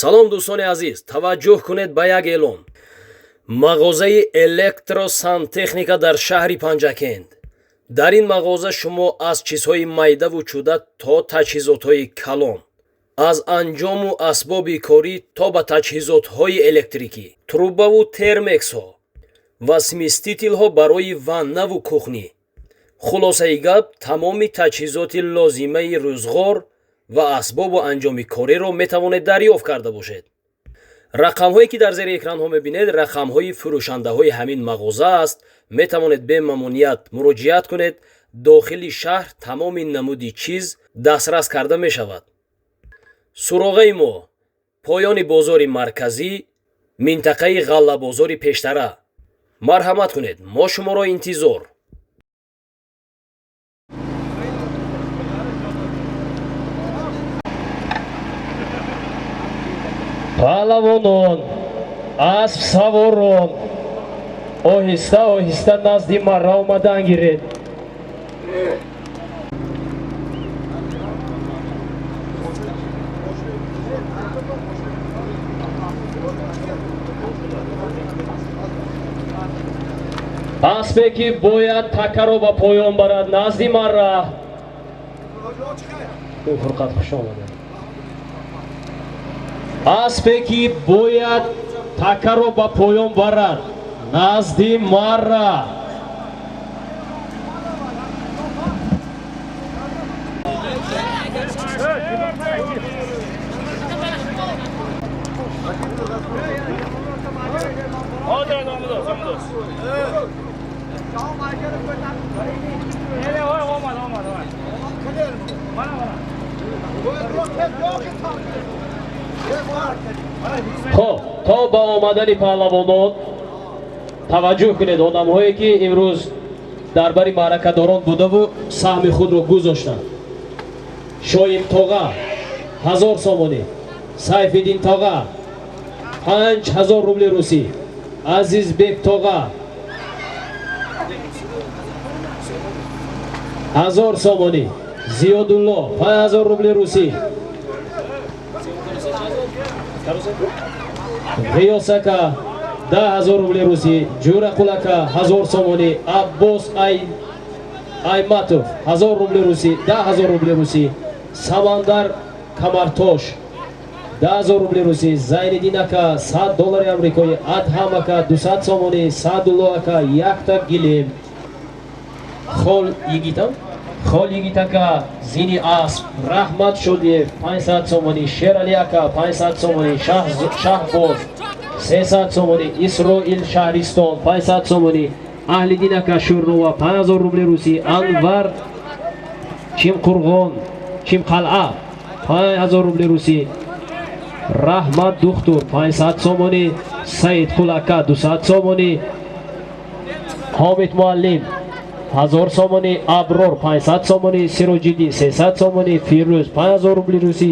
Салом, дӯстони азиз, таваҷҷӯҳ кунед ба як эълон. Мағозаи электросантехника дар шаҳри Панҷакент. Дар ин мағоза шумо аз чизҳои майдаву чӯда то таҷҳизотҳои калон, аз анҷому асбоби корӣ то ба таҷҳизотҳои электрикӣ, трубаву термексҳо ва смесителҳо барои ваннаву кухнӣ, хулосаи гап, тамоми таҷҳизоти лозимаи рӯзғор ва асбобу анҷоми кориро метавонед дарёфт карда бошед. Рақамҳое, ки дар зери экранҳо мебинед, рақамҳои фурӯшандаҳои ҳамин мағоза аст. Метавонед бемамоният муроҷиат кунед. Дохили шаҳр тамоми намуди чиз дастрас карда мешавад. Суроғаи мо: поёни бозори марказӣ, минтақаи Ғаллабозори пештара. Марҳамат кунед, мо шуморо интизор. Паҳлавонон, аспсаворон, оҳиста оҳиста назди марра омадан гиред. Аспе, ки бояд такаро ба поён барад, назди марра. Фурқат, хуш омадед. Аспе, ки бояд такаро ба поён барад, назди марра. Хоб, то ба омадани паҳлавонон таваҷҷӯҳ кунед, одамҳое, ки имрӯз дар бари маъракадорон будаву саҳми худро гузоштанд: Шоимтоға, 1000 сомонӣ, Сайфиддин тоға, 5000 рубли русӣ, Азизбек тоға, 1000 сомонӣ, Зиёдулло, 5000 рубли русӣ, Ғиёс ака, 10 000 рубли русӣ, Ҷӯрақул ака, 1000 сомонӣ, Аббос Айматов, 1000 рубли русӣ, 10 000 рубли русӣ, Самандар Камартош, 10 000 рубли русӣ, Зайниддин ака, 100 доллари амрикоӣ, Адҳам ака, 200 сомонӣ, Саъдулло ака, якта гилем, Хол йигитам, Хол йигит ака, зини асп, Раҳмат Шодиев, 500 сомонӣ, Шерали ака, 500 сомонӣ, Шаҳбоз, 300 сомонӣ, Исроил Шаҳристон, 500 сомонӣ, Аҳлиддин ака Шӯрнова, 5000 рубли русӣ, Анвар Чимқурғон, Чимқалъа, 5000 рубли русӣ, Раҳмат Духтур, 500 сомонӣ, Саидқул ака, 200 сомонӣ, Ҳомид муаллим, 1000 сомонӣ, Аброр, 500 сомонӣ, Сироҷиддин, 300 сомонӣ, Фирӯз, 5000 рубли русӣ,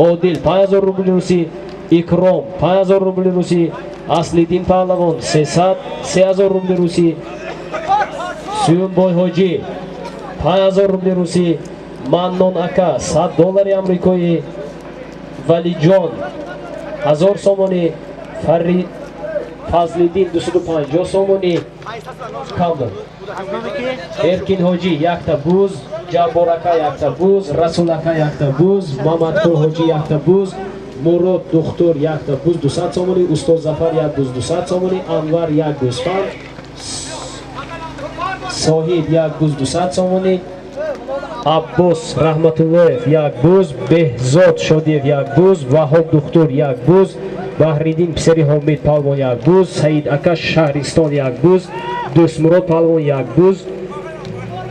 Одил, 5000 рубли русӣ, Икром, 5000 рубли русӣ, Аслиддин паҳлавон, 300, 3000 рубли русӣ, Сюмбой ҳоҷӣ, 5000 рубли русӣ, Маннон ака, 100 доллари амрикоӣ, Валиҷон, 1000 сомонӣ, Фарри Фазлиддин, 250 сомонӣ, кам. Эркин ҳоҷӣ, якта буз, Ҷаббор ака, якта буз, Расул ака, якта буз, Мамадқул ҳоҷӣ, якта буз, Мурод духтур, якта буз, 200 сомонӣ, Устод Зафар, як буз, 200 сомонӣ, Анвар, як гӯсфанд, Соҳиб, як буз, 200 сомонӣ, Аббос Раҳматуллоев, як буз, Беҳзод Шодиев, як буз, Ваҳоб духтур, як буз, Баҳриддин писари Ҳомид палвон, як буз, Саид ака Шаҳристон, як буз, Дӯстмурод паҳлавон, як буз,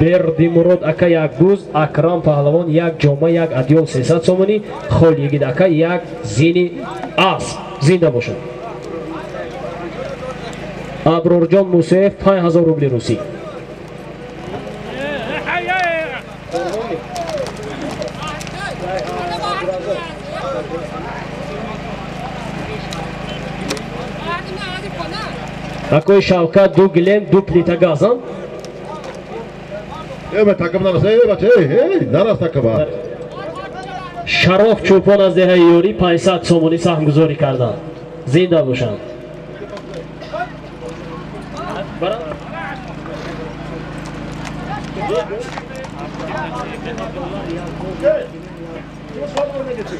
Бердимурод ака, як буз, Акрам паҳлавон, як ҷома, як адёл, 300 сомонӣ, Хол йигит ака, як зини асп. Зинда бошад. Аброрҷон Мусоев, 5000 рубли русӣ. Акои Шавкат, ду гилем, ду плита газам. Э, такам нарас, э, бача, э, э, нарас такама. Шароф Чӯпон аз деҳаи Ёрӣ 500 сомонӣ саҳмгузорӣ карданд. Зинда бошанд.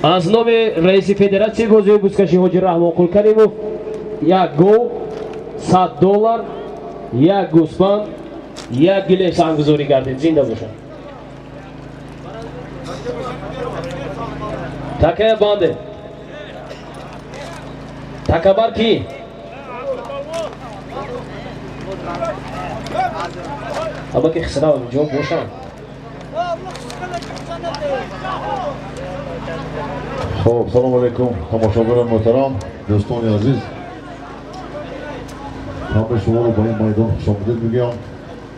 Аз номи раиси федератсияи бозиҳои бузкашӣ Ҳоҷи Раҳмонқул Каримов як гов, 100 доллар, як гӯсфанд, як гилем саҳмгузорӣ гардид. Зинда бошанд. Такая банде. Такабар ки? Абаки Хисрав инҷо бошанд. Хоб, салом алейкум, тамошобинони муҳтарам, дӯстони азиз. Ҳамаи шуморо ба ин майдон хушомадид мегӯям.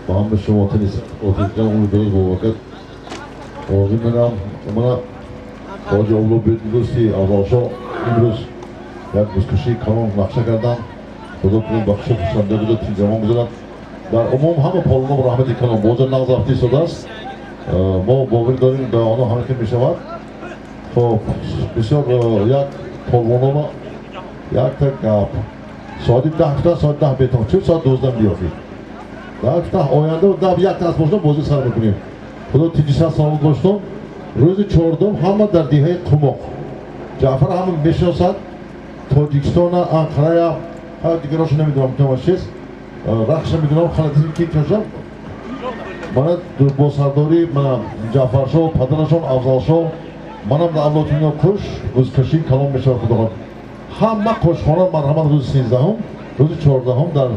Ба ҳамаи шумо тани отиҷан умри дароз бо баракат орзу менамам. Мана Ҳоҷи Облубек дӯсти Афзалшоҳ имрӯз як бузкашии калон нақша карданд. Худо кунад бахши хушанда буда, тинҷамон гузарад. Дар умум ҳама полоном раҳмати калон боза нағз рафта истодааст. Мо боварӣ дорем ба онҳо ҳама ки мешавад. Хоб, бисёр як полвонома якта гап. Соати 10 гуфтан, соати 10 бетон. Чун соат 12 биёфед. Даҳ гуфтан, оянда даҳ як аз бошам бозӣ сар мекунем. Худо тинҷи сад саломат бошед. Рӯзи 14 ҳама дар деҳаи Қумоқ. Ҷаъфар ҳама мешиносад. Тоҷикистона, Анқарая, ҳа дигарошо намедонам, кам чиз. Рахша медонам, ханатизм ки чошам. Мана бо сардорӣ мана Ҷаъфаршоҳ, падарашон Афзалшоҳ, манам дар авлодино қуш, бузкашии калон мешавад худо хоҳад. Ҳама қошхона марҳамат рӯзи 13, рӯзи 14 дар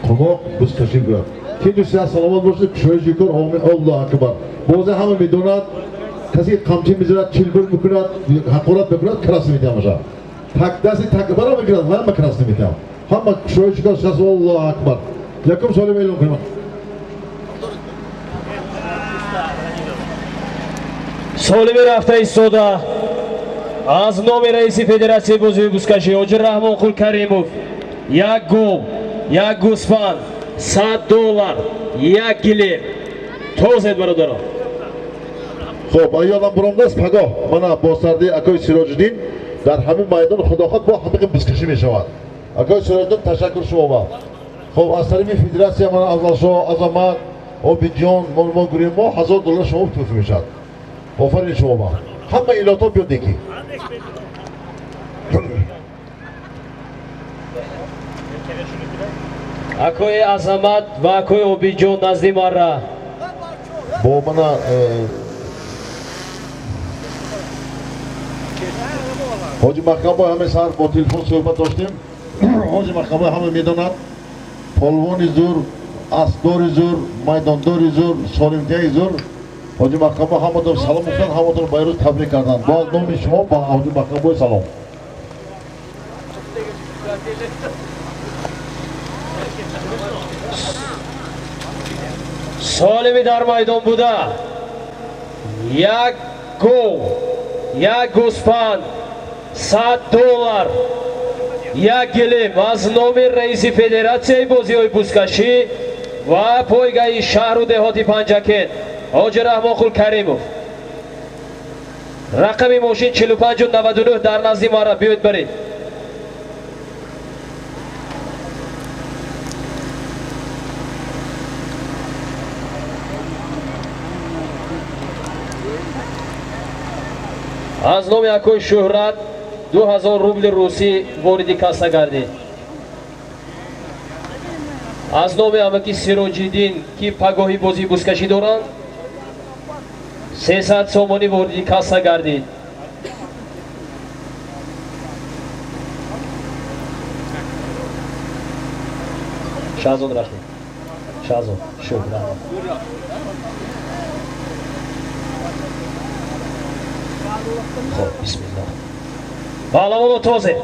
Қумоқ бузкашӣ гӯяд. Ки дӯсти саломат бошед, кушоиши кор, омин, Аллоҳу акбар. Бозе ҳама медонад, касе қамчи мезанад, чилбир мекунад, ҳақорат мекунад, крас метиҳам баша. Так дасти такбара мекунад, ҳама крас метиҳам. Ҳама кушоиши кор, шас, Аллоҳу акбар. Якум солим эълон кунем. Солими рафта истода аз номи раиси федератсияи бозиҳои бузкашӣ Ҳоҷи Раҳмонқул Каримов як гов, як гӯсфанд, 100 доллар, як гилем. Тозед бародарон. Хоб, ёдам буромдааст, пагоҳ мана бо сарди акои Сироҷиддин дар ҳамин майдон худохоҳ бо ҳамиқи бузкашӣ мешавад. Акои Сироҷиддин, ташаккур шумо ба. Хоб, аз тарафи федератсия мана Афзалшоҳ, Азамат, Обидҷон, мо гурӯҳи мо 1000 доллар шумо туҳфа мешавад. Офарин шумо ба. Ҳама илотҳо биёд неки. Акои Азамат ва акои Обидҷон назди мара. Бо мана Ҳоҷи Маҳкамбой ҳама сар бо телефон суҳбат доштем. Ҳоҷи Маҳкамбой ҳама медонад. Полвони зур, аспдори зур, майдондори зур, солимтияи зур. Ҳоҷи Маҳкамбой ҳаматон салом гуфтанд, ҳаматон ба рӯз табрик карданд. Бо номи шумо ба Ҳоҷи Маҳкамбой салом. Солими дар майдон буда як гов, як гӯсфанд, 100 доллар, як гилем аз номи раиси федератсияи бозиҳои бузкашӣ ва пойгаи шаҳру деҳоти Панҷакент Ҳоҷи Раҳмонқул Каримов. Рақами мошин 4599 дар назди мара биёед баред. Аз номи акои Шӯҳрат 2000 рубли русӣ вориди касса гардид. Аз номи амаки Сироҷиддин, ки пагоҳи бозии бузкашӣ доранд, 300 сомонӣ вориди касса гардид. Шаҳзод рахмат. Шаҳзод, шӯҳрат. Хоб, бисмиллоҳ. Паҳлавоно тозе.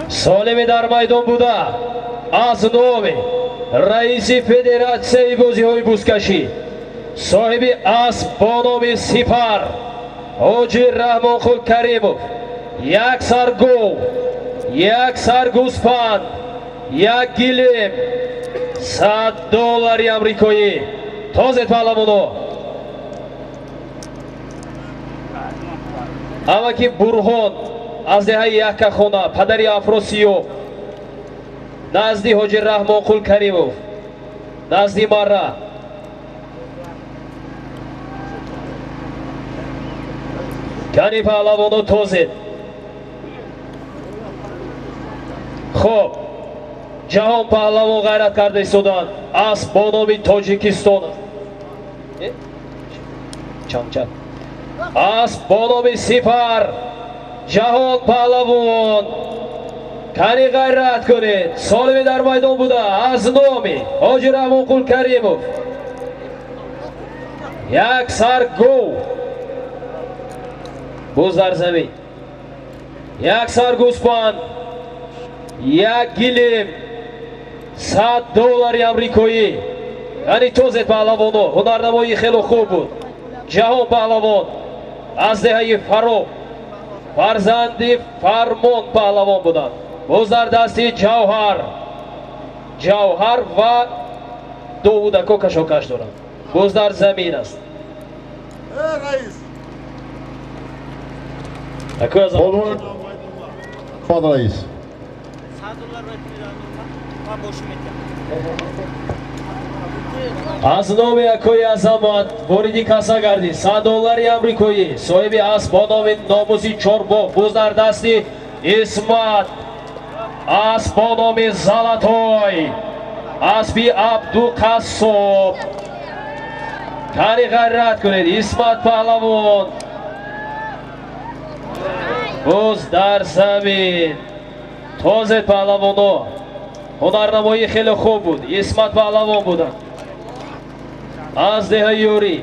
Солими дар майдон буда аз номи раиси федератсияи бозиҳои бузкашӣ соҳиби асп бо номи Сипар Ҳоҷи Раҳмонқул Каримов. Як сар гов, як сар гӯспанд, як гилем, $100 амрикоӣ. Тозед паҳлавоно. Амаки Бурҳон аз деҳаи Яккахона, падари Афросиёб, назди Ҳоҷи Раҳмонқул Каримов, назди Мара. Кани паҳлавоно тозед. Хоб, Ҷаҳон паҳлавон ғайрат карда истоданд. Асп бо номи Тоҷикистон. Чанча. Асп бо номи Сипар. Ҷаҳон паҳлавон. Кани ғайрат кунед. Солими дар майдон буда аз номи Ҳоҷи Раҳмонқул Каримов. Як сар гов. Буз дар замин. Як сар гӯспанд, як гилем, $100 амрикоӣ. Яъне тозед паҳлавоно. Ҳунарнамоӣ хело хуб буд. Ҷаҳон паҳлавон аз деҳаи Фароб, фарзанди Фармон паҳлавон буданд. Боз дар дасти Ҷавҳар, Ҷавҳар ва Довудако кашокаш доранд. Боз дар замин аст. Раис. Аз номи акои Азамат вориди касса гардид $100 амрикоӣ. Соҳиби асп бо номи Номуси Чорбоғ. Боз дар дасти Исмат. Асп бо номи Золотой. Аспи Абдуқассоб. Кани ғайрат кунед. Исмат паҳлавон. Боз дар замин. Тозед паҳлавоно. Ҳунарнамоӣ хеле хуб буд. Исмат паҳлавон буданд. Аз деҳаи Юрӣ.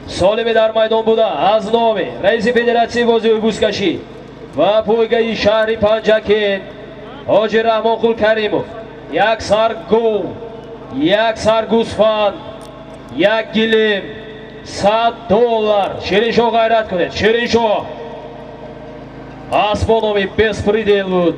Солими дар майдон буда аз номи раиси федератсияи бозиҳои бузкашӣ ва пойгаи шаҳри Панҷакент Ҳоҷи Раҳмонқул Каримов. Як сар гов, як сар гӯсфанд, як гилем, $100. Шириншоҳ ғайрат кунед. Шириншоҳ асп бо номи Беспредел буд.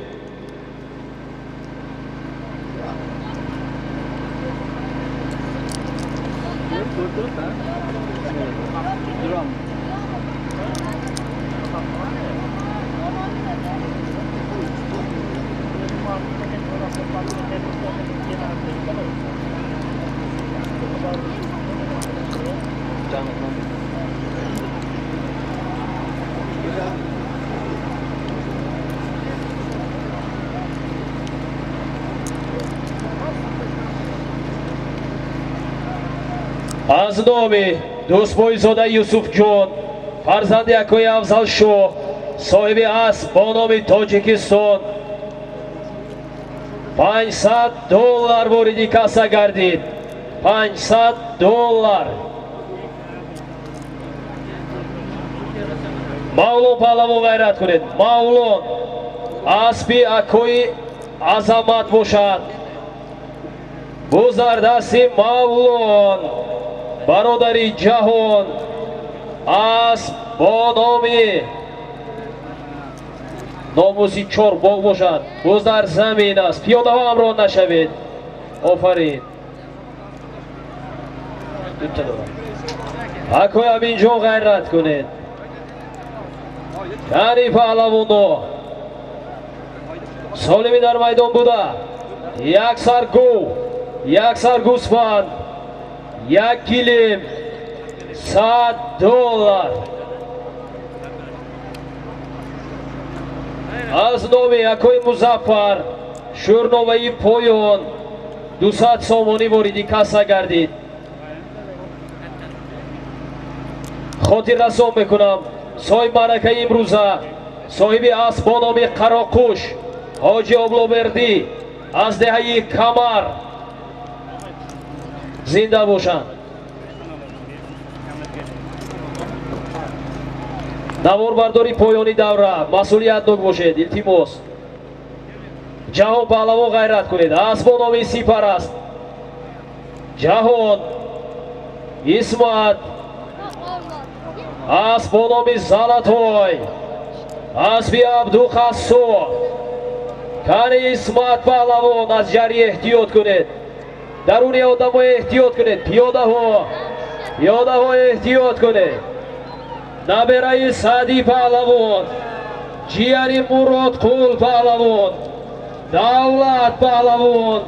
Аз номи Дӯстбоизода Юсуфҷон, фарзанди акои Афзалшоҳ, соҳиби асп бо номи Тоҷикистон, $500 вориди касса гардид. $500. Мавлон паҳлавон ғайрат кунед. Мавлон аспи акои Азамат бошад. Боз дар дасти Мавлон, бародари Ҷаҳон, асп бо номи Номуси Чорбоғ бошад. Боз дар замин аст. Пиёдаҳо ҳамроҳ нашавед. Офарин. Акои Аминҷон ғайрат кунед. Кани паҳлавоно. Солими дар майдон буда. Як сар гов, як сар гӯсфанд, як гилем, $100. Аз номи акои Музаффар шӯрномаи поён 200 сомонӣ вориди касса гардид. Хотиррасон мекунам, соҳиби маъракаи имрӯза соҳиби асп бо номи Қароқуш Ҳоҷи Обловердӣ аз деҳаи Камар. Зинда бошанд. Наворбардори поёни давра масъулиятнок бошед, илтимос. Ҷаҳон паҳлавон ғайрат кунед. Асп бо номи Сипар аст. Ҷаҳон, Исмат. Асп бо номи Золотой, аспи Абдуқассо. Кани Исмат паҳлавон, аз ҷарӣ эҳтиёт кунед. Даруни одамо эҳтиёт кунед, пиёдаҳо, пиёдаҳо эҳтиёт кунед. Набераи Саъдӣ паҳлавон, ҷияни Муродқул паҳлавон, Давлат паҳлавон,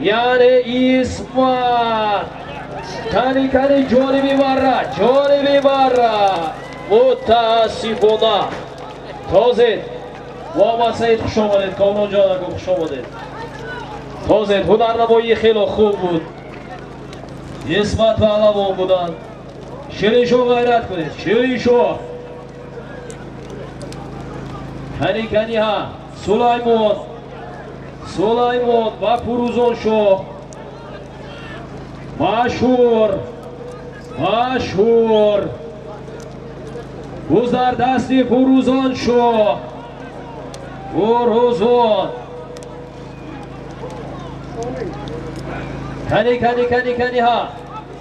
яъне Исмат. Кани, кани, ҷониби марра, ҷониби марра. Мутаассифона. Тозед. Муҳаммад Саид, хуш омадед. Комрон ҷон, хуш омадед. Тозед, ҳунарнамоии хело хуб буд. Исмат паҳлавон буданд. Шириншоҳ, ғайрат кунед. Шириншоҳ. Кани, кани ҳа. Сулаймон. Сулаймон ва Фурӯзоншоҳ. Машҳур. Машҳур. Буз дар дасти Фурӯзоншоҳ. Фурӯзон. Кани, кани, кани, кани ҳа.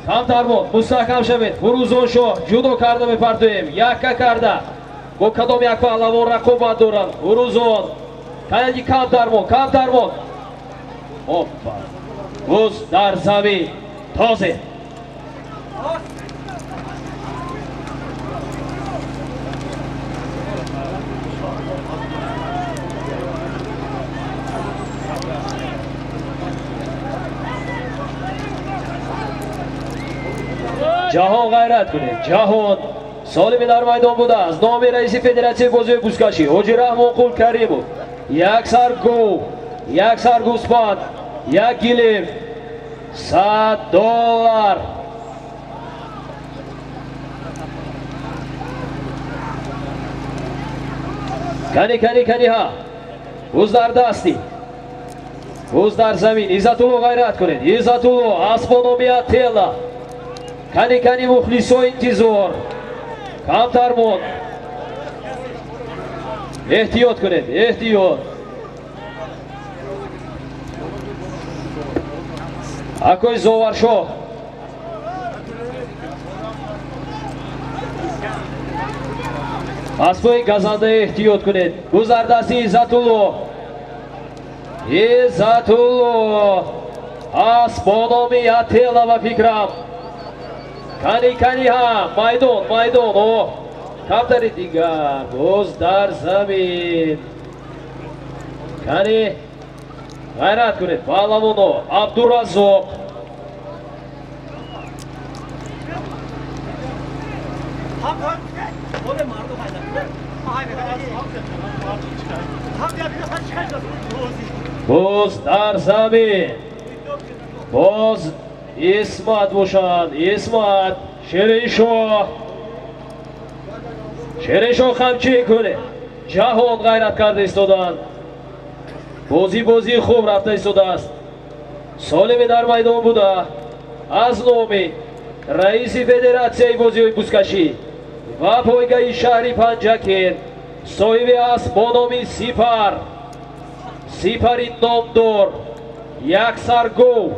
Камтар монд, мустаҳкам шавед. Фурӯзоншоҳ ҷудо карда мепартоем, якка карда. Бо кадом як паҳлавон рақобат доранд? Фурӯзон. Кани, камтар монд, камтар монд. Оппа. Буз дар замин. Тозе. Ҷаҳон, ғайрат кунед. Ҷаҳон солими дар майдон буда. Аз номи раиси федератсияи бозиҳои бузкашӣ Ҳоҷи Раҳмонқул Каримов як сар гов, як сар гӯспанд, як гилем, $100. Кани, кани, кани ҳа. Буз дар дасти. Буз дар замин. Иззатулло, ғайрат кунед. Иззатулло, асп бо номи Ателла. Кани, кани, мухлисо интизор. Камтар монд. Эҳтиёт кунед, эҳтиёт. Акои Зоваршоҳ. Аспои газанда эҳтиёт кунед. Буз дар дасти Иззатулло. Иззатулло. Асп бо номи Ателла ба фикрам. Кани, кани ҳа, майдон, майдон, о. Камтари дигар, боз дар замин. Кани, ғайрат кунед, паҳлавоно, Абдураззоқ. Боз дар замин. Боз Исмат бошад, Исмат, Шириншоҳ. Шириншоҳ, қамчӣ кунед. Ҷаҳон ғайрат карда истоданд. Бозӣ бозии хуб рафта истодааст. Солими дар майдон буда. Аз номи раиси федератсияи бозиҳои бузкашӣ ва пойгаи шаҳри Панҷакент соҳиби асп бо номи Сипар, Сипари номдор, як сар гов,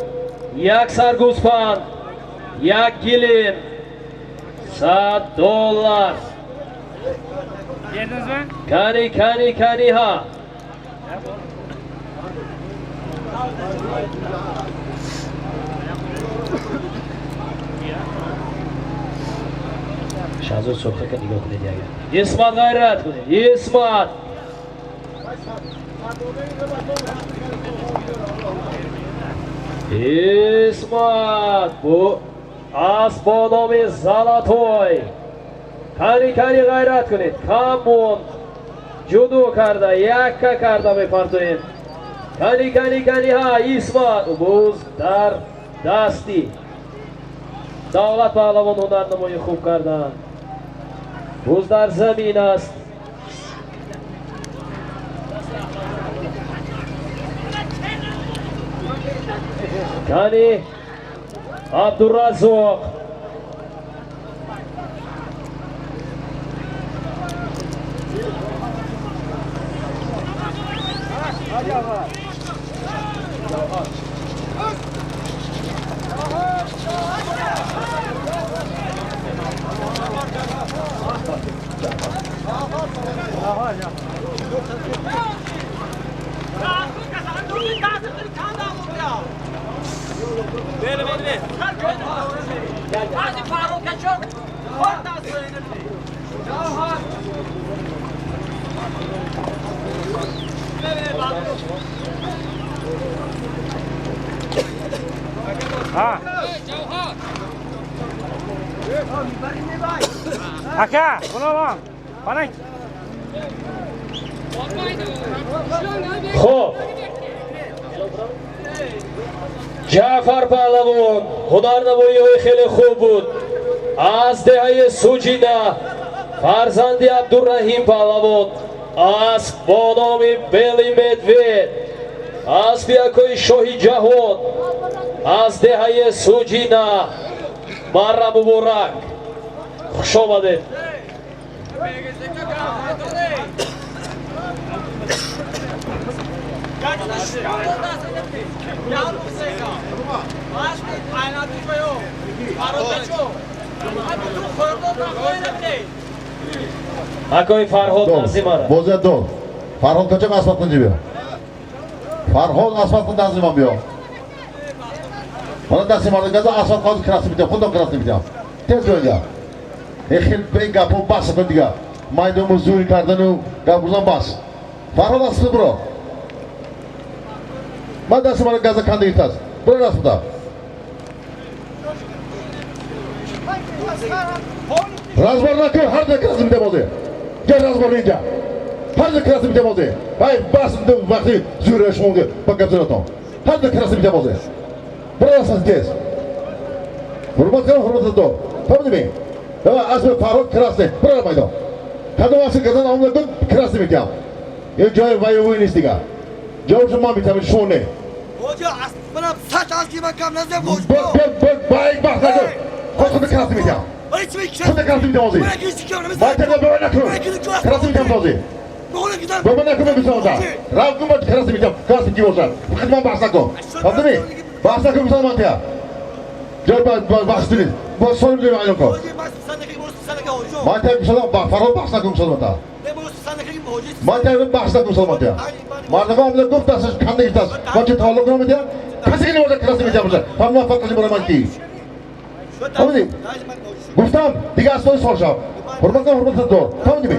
як сар гӯспанд, як гилем, $100. Кани, кани, кани ҳа. Шаҳзод Сурхака нигоҳ кунед ягар. Исмат, ғайрат кунед. Исмат. Исмат бу асп бо номи Золотой. Кани, кани, ғайрат кунед. Кам монд. Ҷудо карда, якка карда мепартоем. Кани, кани, кани ҳа, Исмат буз дар дасти. Давлат паҳлавон ҳунарнамоӣ хуб карданд. Буз дар замин аст. Кани Абдураззоқ. Aka, buni mana. Хуб. Ҷаъфар Паҳлавон ҳунарнамоиҳои хеле хуб буд. Аз деҳаи Суҷина фарзанди Абдурраҳим Паҳлавон асп бо номи Бели Медвед, аспи якои шоҳи ҷаҳон аз деҳаи Суҷина. Марра муборак, хуш омадед. Акои Фарҳод назимара. Бозия дор. Фарҳод качак асфалт кунҷи биё. Фарҳод асфалт кун назиман биё. Мана дасти марда газа асфалт ҳозир красни бидиҳам, худам красни бидиҳам. Тез биё инҷа. Хел бе гапо бас кун дига. Майдонмо зӯри кардану гап гузан бас. Фарҳод асфалт биро. Ман дасти марда газа канда гирифтааст. Биро расмда. Разбор накун, ҳар ҷо красни бидиҳам ҳозир. Гел разбор инҷа. Ҳар ҷо красни бидиҳам ҳозир. Ай бас вақти зӯри шумо ба гап занатон. Ҳар ҷо красни бидиҳам ҳозир. Биро расмда тез. Ҳурмат кун, ҳурмат дор. Фаҳмидӣ? Давай асби Фарҳод красный. Биро майдон. Кадом асби газан омада кун красни медиҳам. Ин ҷои ваювӣ нест дига. Ҷавобшо ман метавонам, шумо не. Hoca bana saç az gibi kam nazem hoş. Байк бахт накун. Худ красни медиҳам. Худ красни медиҳам ҳозир. Ман ба накун. Красни медиҳам ҳозир. Ба ман накун бисонда. Рав кун, ман красни медиҳам. Красни ки бошад. Фақат ман баҳс накун. Фаҳмидӣ? Баҳс накун бисон ман тия. Ҷой баҳс нест. Бо сол бидем айнон кун. Ман тия бисонам, Фарҳод баҳс накун бисон ман тия. Ман тия баҳс накун бисон ман тия. Мардакам омада гуфт дасташ канда гирифтааст. Ман чӣ тааллуқ намедиҳам? Касе ки намебошад красни медиҳам бошад. Фаҳмидӣ ман фарқ барои ман ки? Фаҳмидӣ? Гуфтам дига аз тои сол шав. Ҳурмат кун, ҳурмат дор. Фаҳмидӣ?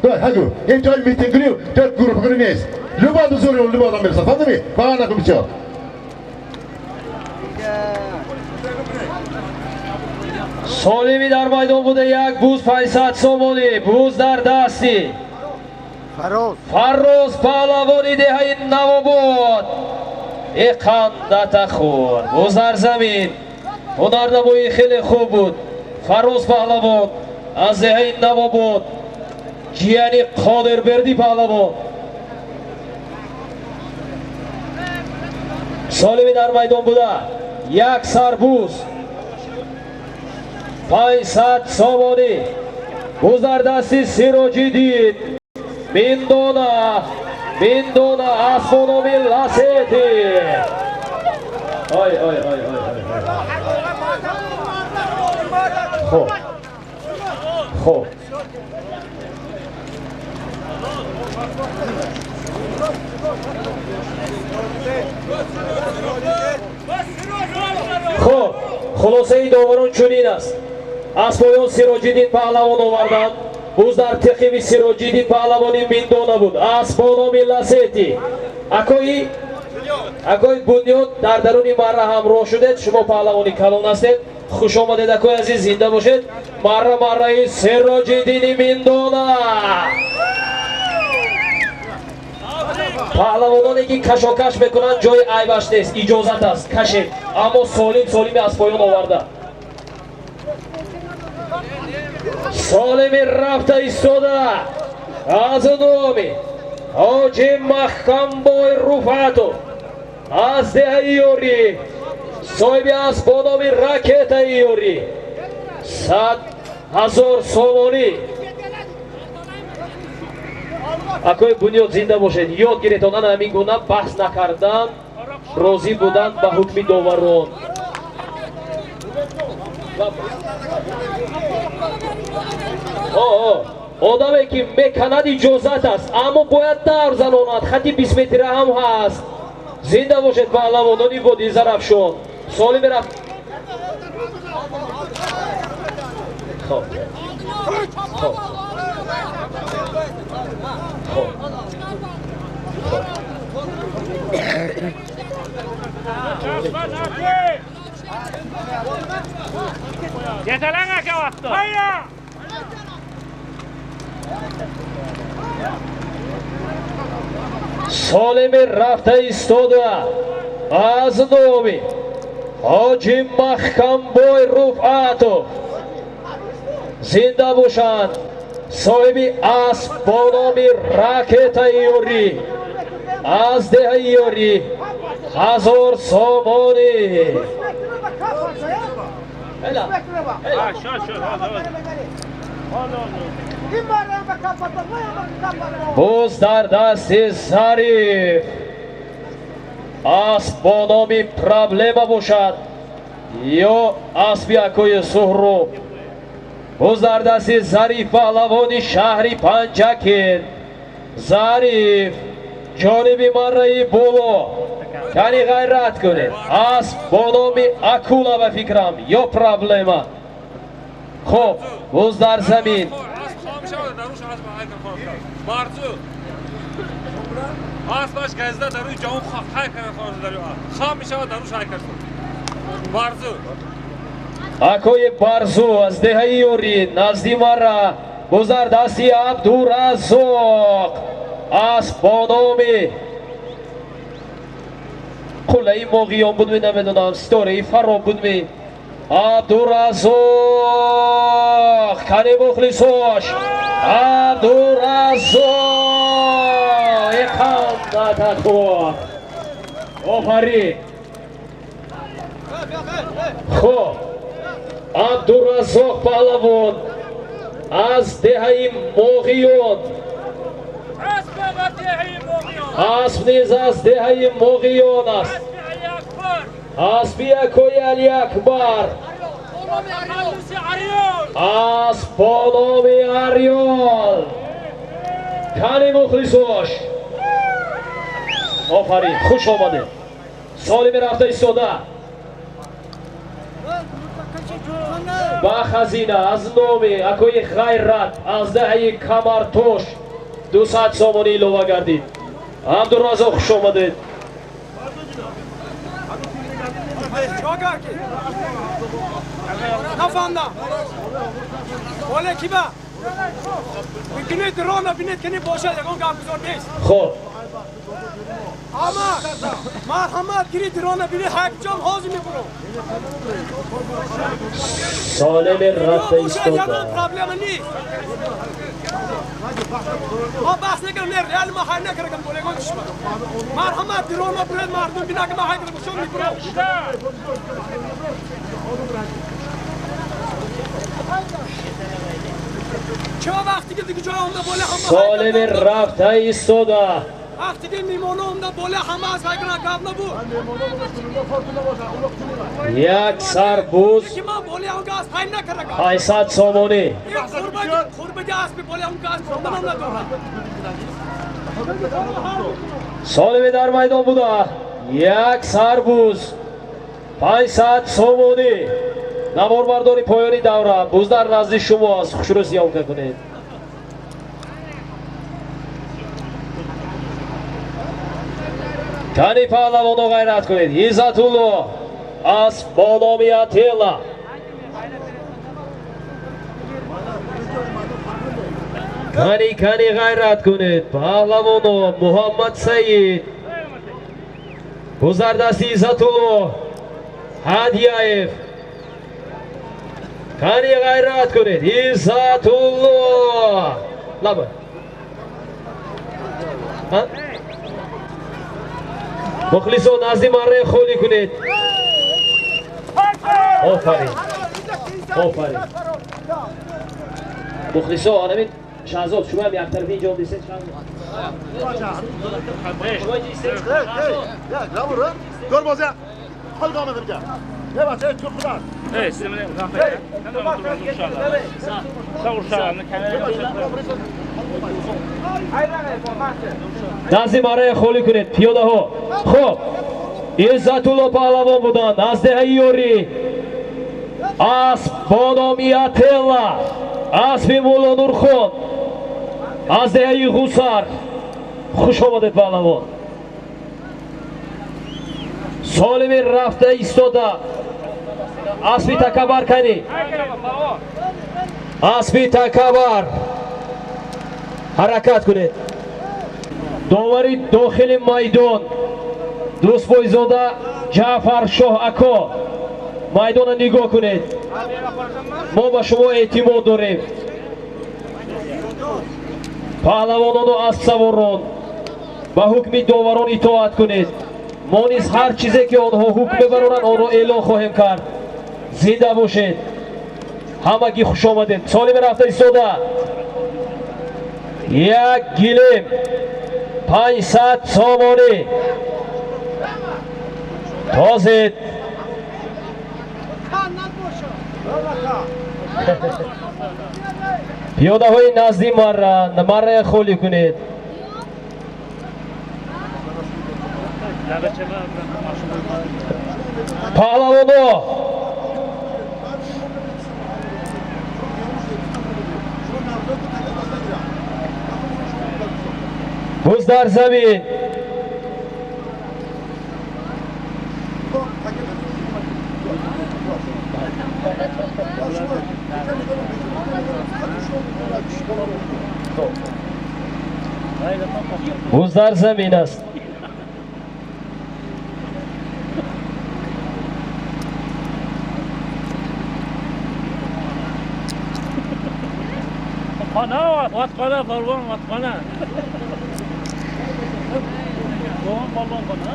Давай, ҳагу. Ин ҷои митингкунӣ, ҷои гурӯҳкунӣ нест. Любо зӯри, любо одам мерасад. Фаҳмидӣ? Баҳона накун бисёр. Солими дар майдон буда як буз 500 сомонӣ, буз дар дасти Фарроз паҳлавони деҳаи Навобод. Иқандата хӯр. Буз дар замин. Ҳунарнамоии хеле хуб буд. Фарроз паҳлавон аз деҳаи Навобод, ҷияни Қодирбердӣ паҳлавон. Солими дар майдон буда як сарбуз 500 сомонӣ. Буз дар дасти Сироҷиддин Миндона, Миндона асп бо номи Ласети. Ой ой ой ой ой. Хуб. Хуб. Хуб, хулосаи доварон чунин аст. Аз поён Сироҷиддин паҳлавон оварданд. Буз дар теқиби Сироҷиддин паҳлавони Миндона буд. Асп бо номи Ласети. Акои Бунёд дар даруни марра ҳамроҳ шудед. Шумо паҳлавони калон ҳастед. Хуш омадед акои азиз, зинда бошед. Марра марраи Сироҷиддини Миндона. Паҳлавононе ки кашокаш мекунанд ҷои айбаш нест, иҷозат аст, кашед, аммо солим солими аз поён оварда. Солими рафта истода аз номи ҳоҷи Маҳкамбой Руфатов аз деҳаи Ёрӣ, соҳиби асп бо номи Ракетаи Ёрӣ, 100 000 сомонӣ. Акои Бунёд зинда бошед. Ёд гиред, ана ҳамин гуна баҳс накардан, розӣ будан ба ҳукми доварон. Одаме ки меканад иҷозат аст, аммо бояд давр занонад. Хати 20 метра ҳам ҳаст. Зинда бошед паҳлавонони водии Зарафшон. Соли мерафт. Хоб. Хоб. Хоб. Солими рафта истода аз номи Ҳоҷи Маҳкамбой Руфъатов. Зинда бошанд соҳиби асп бо номи Ракетаи Ёрӣ аз деҳаи Ёрӣ 1000 сомонӣ. Боз дар дасти Зариф асп бо номи Проблема бошад ё аспи акои Суҳроб. Боз дар дасти Зариф паҳлавони шаҳри Панҷакент. Зариф ҷониби марраи боло, кани ғайрат кунед. Асп бо номи Акула ба фикрам ё Проблема. Хоб, боз дар замин. Акои Барзу аз деҳаи Ёрӣ назди мара. Боз дар дасти Абдураззоқ асп бо номи Қуллаи Моғиён будми, намедонам, Ситораи Фароб будми. Абдураззоқ кани мухлисош. Абдураззоқ иқамататхор. Офарин. Хоб, Абдураззоқ паҳлавон аз деҳаи Моғиён. Асп низ аз деҳаи Моғиён аст. Аспи акои Алиакбар. Асп бо номи Ариёл. Кани мухлисош. Офарин, хуш омадед. Солими рафта истода ба хазина аз номи акои Ғайрат аз деҳаи Камартош 200 сомонӣ илова гардид. Абдураззоқ, хуш омадед. Хоб, солими рафта истода. Солими рафта истода. Як сарбуз 500 сомонӣ. Солими дар майдон буда як сарбуз 500 сомонӣ. Наворбардори поёни давра буз дар назди шумо аст. Хушрӯ съёмка кунед. Кани паҳлавоно ғайрат кунед. Иззатулло асп бо номи Атела. Кани кани ғайрат кунед паҳлавоно. Муҳаммад Саид боз дар дасти Иззатулло Ҳадияев. Кани ғайрат кунед. Иззатулло лаба. Мухлисон назди марраи холӣ кунед. Офарин, офарин. Мухлисон, анамин Шаҳзод, шумо ҳам яктарафи инҷо омдисед. Назди марая холӣ кунед пиёдаҳо. Хуб, Иззатулло паҳлавон буданд аз деҳаи Ёрӣ, асп бо номи Ателла, аспи Муллонурхон аз деҳаи Ғусар. Хуш омадед, паҳлавон. Солими рафта истода аспи такабар кани, аспи такабар ҳаракат кунед. Довари дохили майдон Дӯстбойзода Ҷаъфаршоҳ ако, майдона нигоҳ кунед, мо ба шумо эътимод дорем. Паҳлавонону аспсаворон ба ҳукми доварон итоат кунед. Мо низ ҳар чизе ки онҳо ҳукм мебароранд, онро эълон хоҳем кард. Зинда бошед, ҳамагӣ хуш омадед. Солими рафта истода як гилем 500 сомонӣ тозед. Пиёдаҳои назди марра маррая холӣ кунед. Паҳлавоно буз дар замин. Буз дар замин аст. Otxona, polvon, otxona. Polvon, polvon, xona.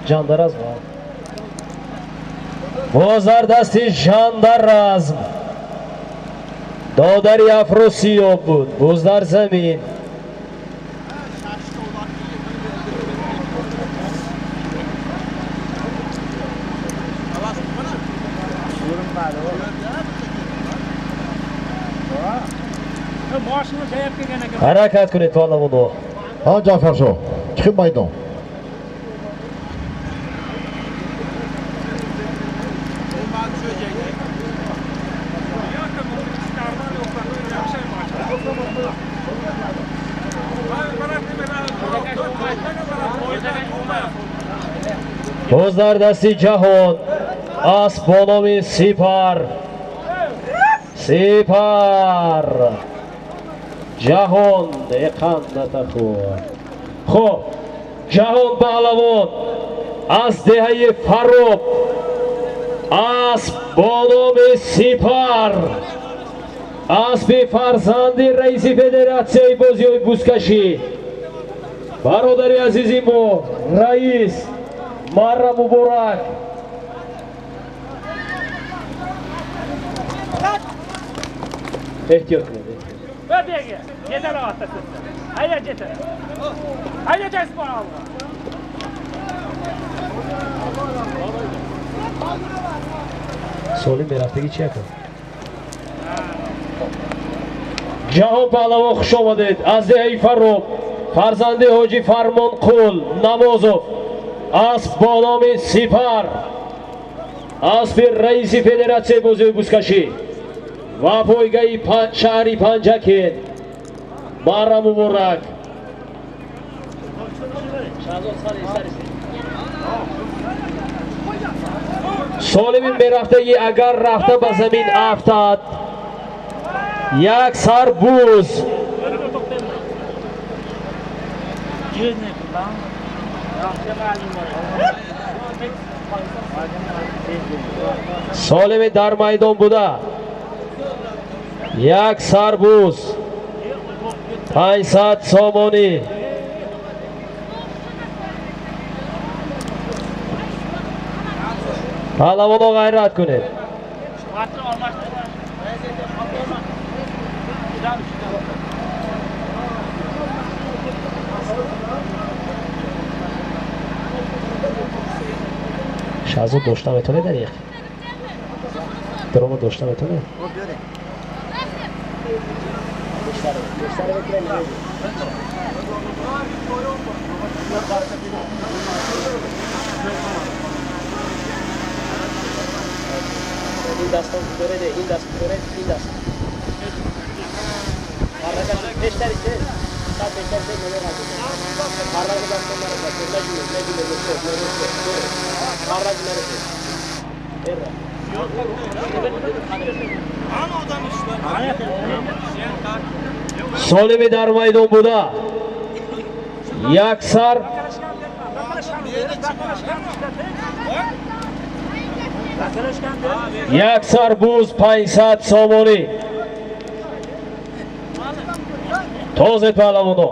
Жандаразм боз дар дасти Жандаразм додари Афросиёб буд. Боз дар замин. Ҳаракат кунед паҳлавоно. Ҳа, Ҷаъфаршоҳ, чиқиб майдон. Боз дар дасти Ҷаҳон асп бо номи Сипар. Сипар Ҷаҳон деқан натахӯр. Хуб, Ҷаҳон паҳлавон аз деҳаи Фароб, асп бо номи Сипар, аспи фарзанди раиси федератсияи бозиҳои бузкашӣ, бародари азизи мо раис, марра муборак. Эҳтиёт кунед. Солим мерафтагӣ чи якам? Ҷаҳон паҳлавон хуш омадед аз деҳаи Фарроб, фарзанди ҳоҷи Фармонқул Намозов, асп бо номи Сипар, аспи раиси федератсияи бозиҳои бузкашӣ ва пойгаи шаҳри Панҷакент. Марра муборак. Солими мерафтагӣ агар рафта ба замин афтад, як сар буз. Солими дар майдон буда як сарбуз 500 сомонӣ. Паҳлавоно ғайрат кунед. Шаҳзод дошта метавонед дар як дрома дошта метавонед? Ин дастон доред, ин даст доред, ин даст. Пештари се, сад пештари се намерад. Парраки дастон нарасад, наҷуме, наҷуме, наҷуме, парраки нарасад. Эрра. Солими дар майдон буда як сар як сарбуз 500 сомонӣ. Тозе паҳлавоно.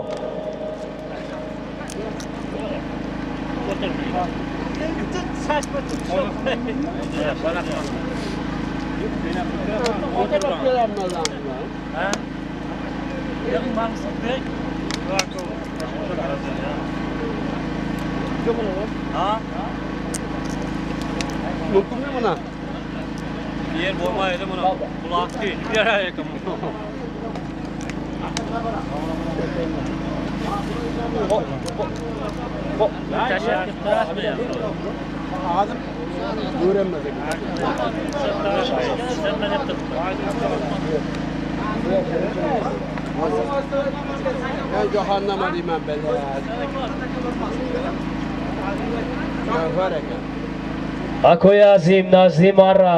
Акои азим назди марра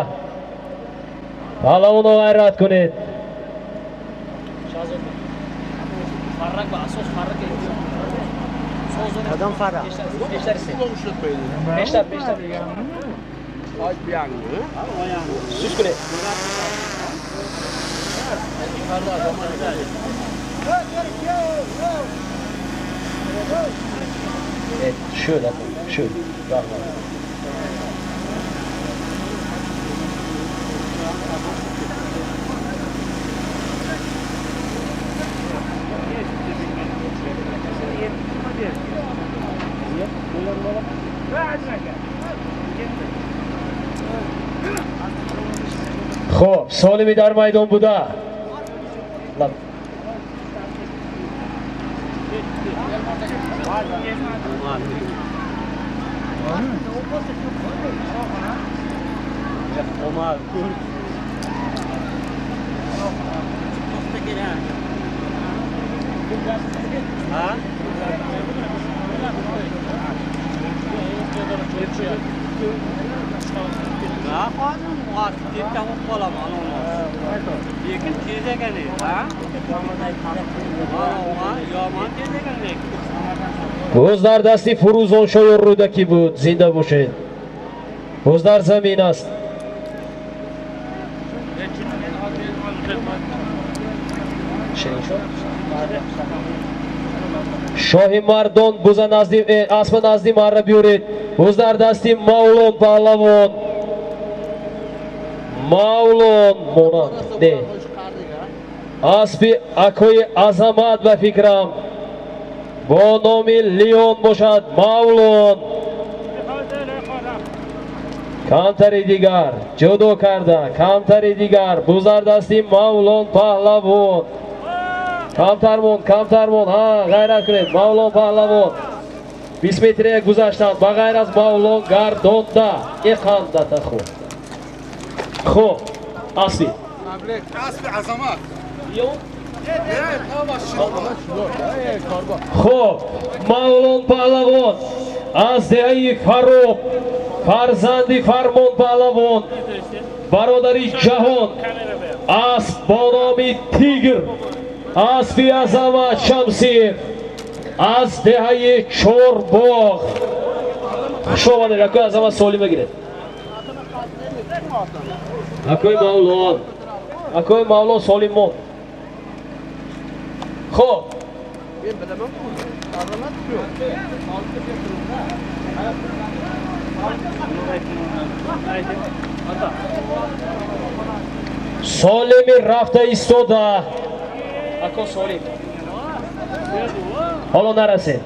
паҳлавоно ғайрат кунед. Şöyle, şöyle. Хоб, солими дар майдон буда. Боз дар дасти Фурӯзоншоҳи Рӯдакӣ буд. Зинда бошед. Боз дар замин аст. Шоҳи мардон буза назди аспа назди марра биёред. Боз дар дасти Мавлон паҳлавон. Мавлон монанд не. Аспи акои азамат ба фикрам бо номи Леон бошад. Мавлон камтари дигар ҷудо карда, камтари дигар бузар дасти Мавлон паҳлавон. Камтар монд, камтар монд. Ҳа, ғайрат кунед. Мавлон паҳлавон 20 метрия гузаштанд. Ба ғайр аз Мавлон гардонда иқандата хуб. Хуб, аспи. Аспи азамат. Хуб, Мавлон паҳлавон аз деҳаи Фароб, фарзанди Фармон паҳлавон, бародари ҷаҳон, асп бо номи Тигр, аспи азамат Шамсиев. Аз деҳаи Чорбоғ. Хуш омадед, акои Азамат, солим бигиред. Акои Мавлон, акои Мавлон, солим мон. Хоб, солими рафта истода. Ако солим ҳоло нарасед.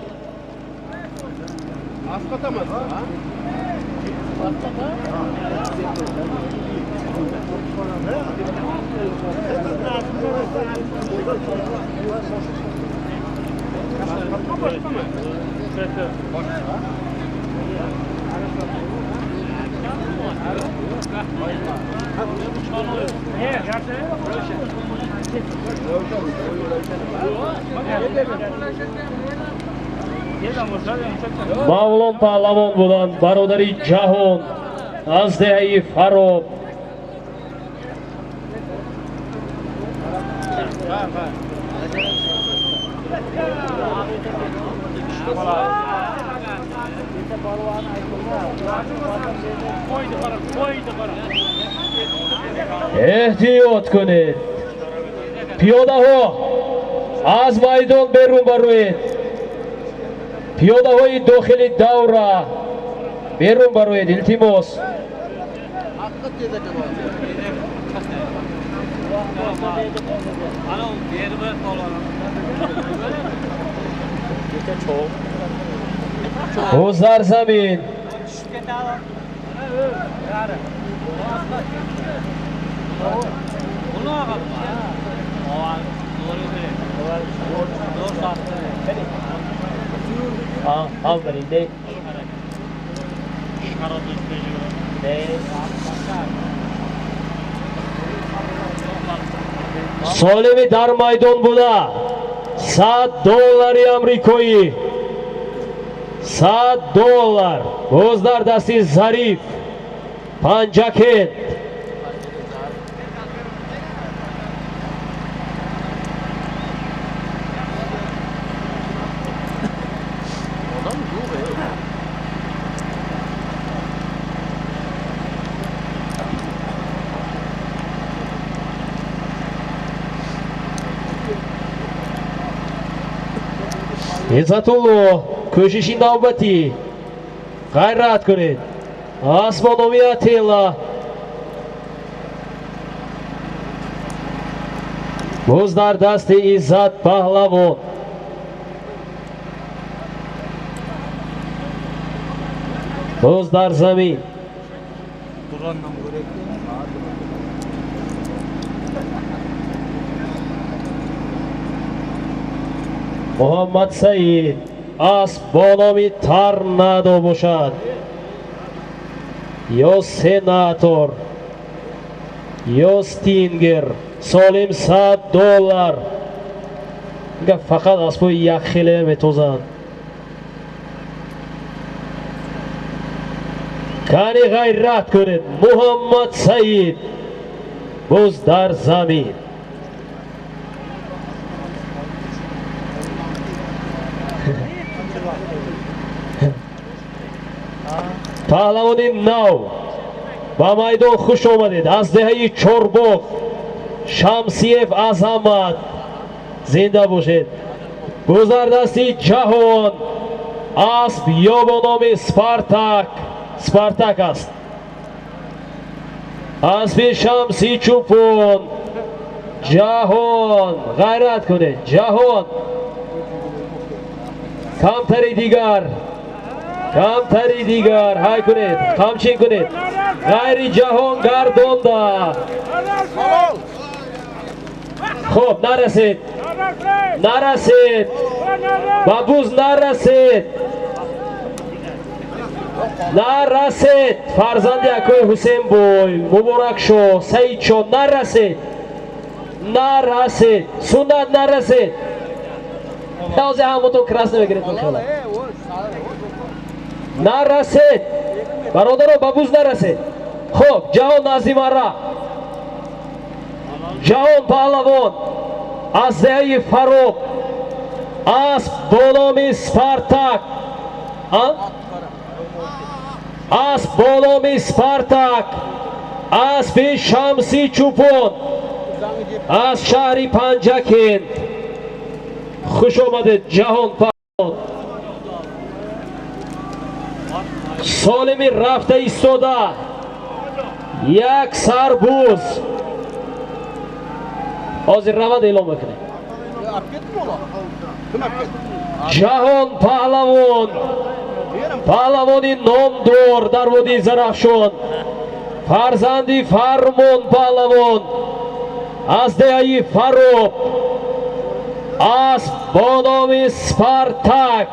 Мавлон паҳлавон буданд, бародари Ҷаҳон аз деҳаи Фароб. Эҳтиёт кунед, пиёдаҳо аз майдон берун бароед, пиёдаҳои дохили давра берун бароед, илтимос. Ӯ дар замин. Солими дар майдон буда $100 амрикоӣ, $100 боз дар дасти Зариф Панҷакент. Иззатулло, кӯшиши навбатӣ, ғайрат кунед. Асбономи Атилла боз дар дасти Иззат паҳлавон. Боз дар замин. Муҳаммад Саид асб бо номи Торнадо бошад ё Сенатор ё Стингер. Солим $100. Фақат аспҳои якхеле метозанд. Кани ғайрат кунед. Муҳаммад Саид боз дар замин. Паҳлавони нав ба майдон хуш омадед. Аз деҳаи Чорбоғ Шамсиев Азамат, зинда бошед. Боз дар дасти Ҷаҳон асб ё бо номи Спартак, Спартак аст. Асби Шамси Чӯпон. Ҷаҳон, ғайрат кунед. Ҷаҳон, камтари дигар, камтари дигар, ҳай кунед, қамчин кунед. Ғайри ҷаҳон гардонда. Хуб, нарасед, нарасед, ба буз нарасед, нарасед. Фарзанди акои Ҳусейнбой, Муборакшо, Саидшо, нарасед, нарасед, суннат нарасед. Ҳозир ҳаматон красный мегиред. Нарасед, бародаро, ба буз нарасед. Хуб, Ҷаҳон назди мара. Ҷаҳон паҳлавон аз деҳаи Фароб. Асп бо номи Спартак, асп бо номи Спартак, аспи Шамси Чӯпон аз шаҳри Панҷакент. Хуш омадед, Ҷаҳон Паҳлавон. Солими рафта истода, як сарбуз, ҳозир равад, эълон мекунем. Ҷаҳон Паҳлавон, паҳлавони номдор дар водии Зарафшон, фарзанди Фармон Паҳлавон аз деҳаи Фароб, асп бо номи Спартак,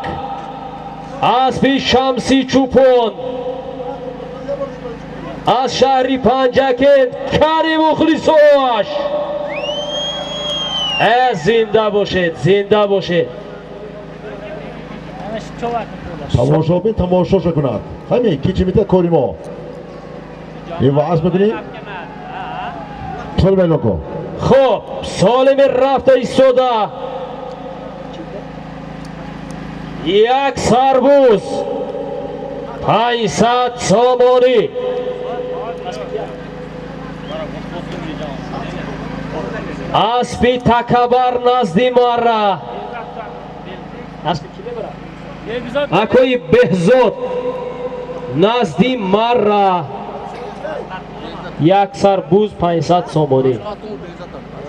аспи Шамси Чӯпон аз шаҳри Панҷакент. Кани мухлисош? Э, зинда бошед, зинда бошед! Тамошобин тамошоша кунад, ҳамин ки чӣ мета кори мо ин ваъз мекунем, солим эълон кун. Хуб, солими рафта истода, як сарбуз, 500 сомонӣ. Аспи Такабар назди Мара, аспи ки мебарад? Акои Беҳзод назди Мара, як сарбуз, 500 сомонӣ.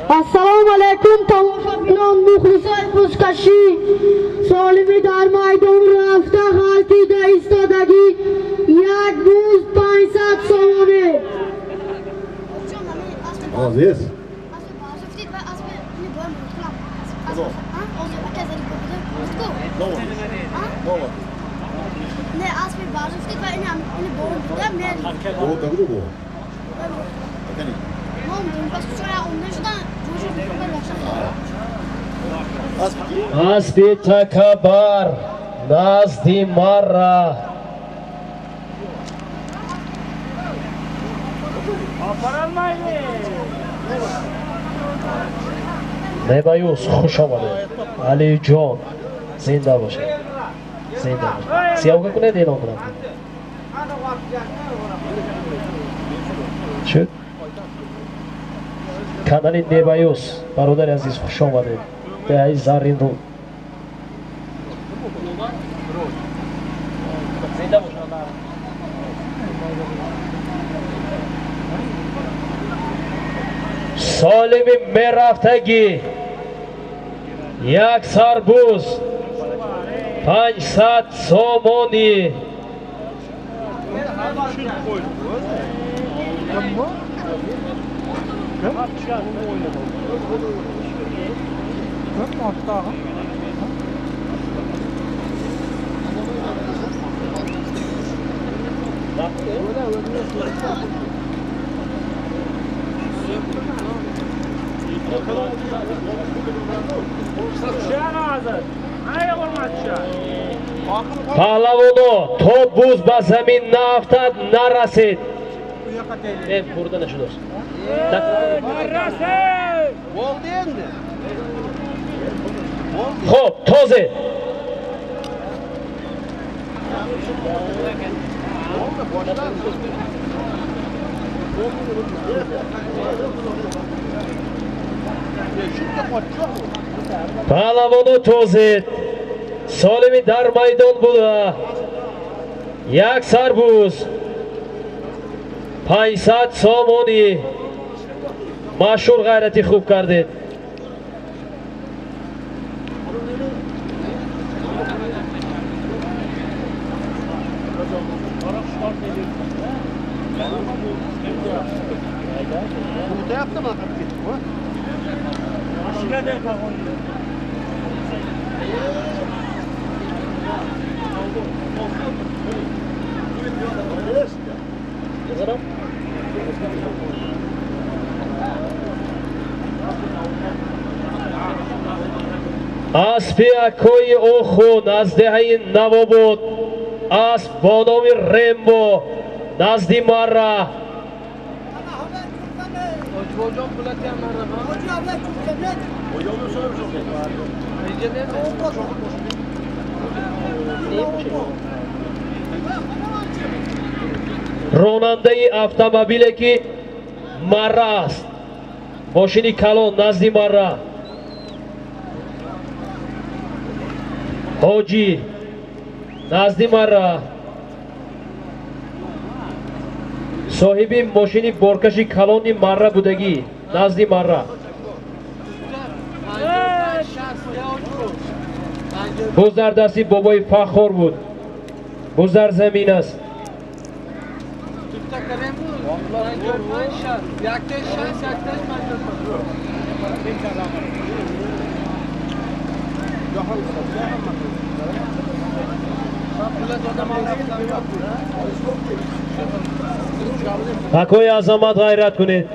Ассалому алайкум, тамошобинон, мухлисои бузкашӣ. Солими дар майдон рафта ғалтида истодагӣ, як буз, 500 сомонӣ. Азиз. Не, аспи барзуфтид ва ини борон буда мер. Бо дагуду бо. Пас чора омда шудан. Аспи Такабар назди Мара. Небаюс, хуш омадед. Алиҷон, зинда бошед, зинда бошед. Съёмка кунед, эълон кунам. Шуд канали Небаюс. Бародари азиз, хуш омадед, деҳаи Зарринруд. Зинда бошед. Солими мерафтагӣ, як сарбуз, 500 сомонӣ. Паҳлавоно, то буз ба замин наафтад, нарасед. Э, бурда нашудост. Bo'ldi endi. Хуб, тозе. Bo'ldi, boshlandi. Shuncha qochyoq. Паҳлавоно, тозед. Солими дар майдон буда, як сарбуз, 500 сомонӣ. Машҳур, ғайрати хуб кардед. Unutyaptimi qilib ketib, bu? Аспи акои Охун аз деҳаи Навобод, асп бо номи Рембо назди Мара. Ронандаи автомобиле ки марра аст, мошини калон назди марра, ҳоҷӣ назди марра, соҳиби мошини боркаши калони марра будагӣ назди марра. Боз дар дасти бобои Фаххор буд, боз дар замин аст. Акои Азамат, ғайрат кунед.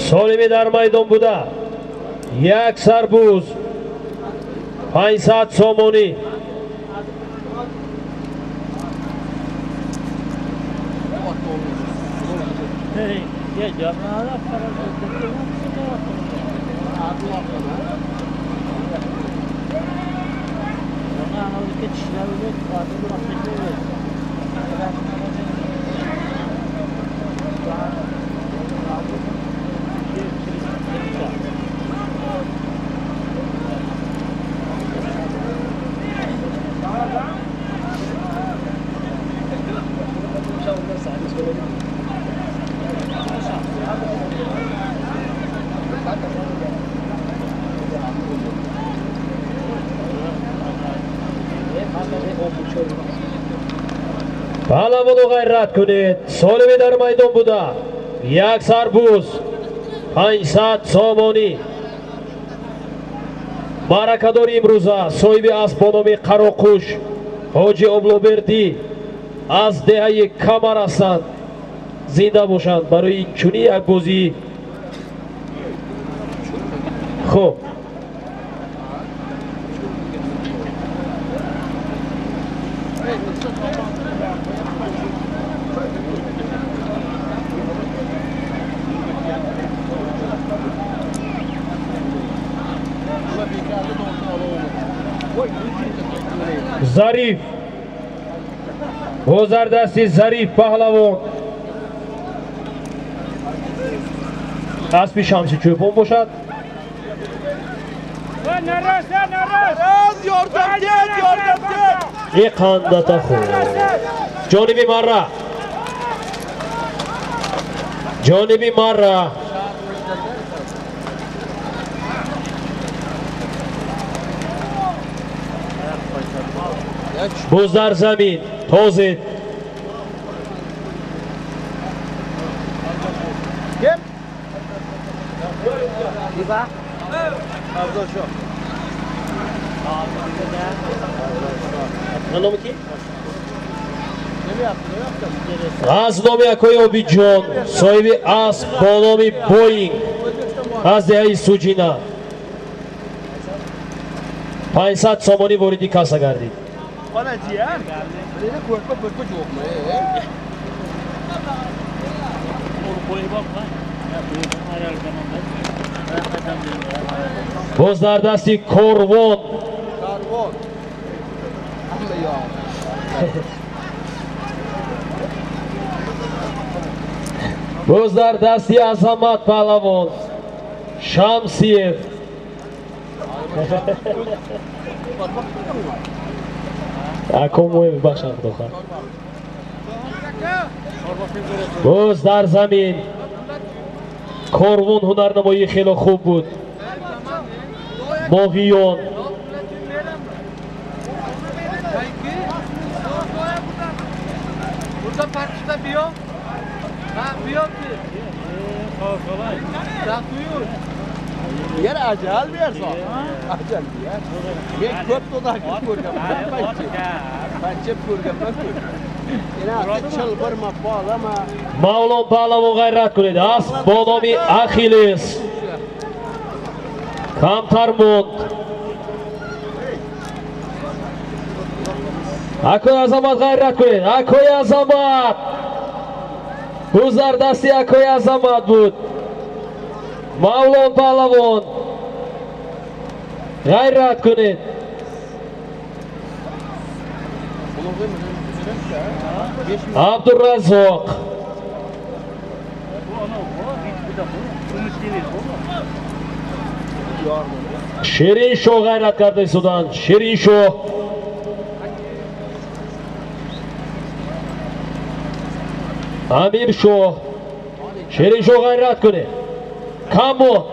Солими дар майдон буда, як сарбуз 500 сомонӣ. Паҳлавону ғайрат кунед. Солими дар майдон буда, як сарбуз 500 сомонӣ. Маъракадори имрӯза соҳиби асп бо номи Қароқуш Ҳоҷи Облобердӣ аз деҳаи Камар ҳастанд. Зинда бошанд барои чунин як бозӣ. Хуб, Зариф боз дар дасти Зариф паҳлавон, аспи Шамси Чӯпон бошад. Иқандата хуб, ҷониби марра, ҷониби марра. Боз дар замин тозед. Аз номи акои Обиҷон, соҳиби асп бо номи Боинг аз деҳаи Суҷина, 500 сомонӣ вориди касса гардид. Боз дар дасти Корвон, боз дар дасти Азамат паҳлавон Шамсиев. Акомоев бахшам худоха. Боз дар замин Корвон, ҳунарнамоии хело хуб буд. Моҳиён Yer acel bir yer son. Acel bir yer. Men ko'p to'da ko'rganman. Pancha ko'rganman. Мавлон Паҳлавон ғайрат кунед. Асп бо номи Ахиллес. Камтар монд. Акои Азамат ғайрат кунед. Акои Азамат. Буз дар дасти Акои Азамат буд. Мавлон Паҳлавон ғайрат кунед. Абдураззоқ. Шириншоҳ ғайрат карда истоданд. Шириншоҳ. Амиршоҳ. Шириншоҳ ғайрат кунед. Кам монд.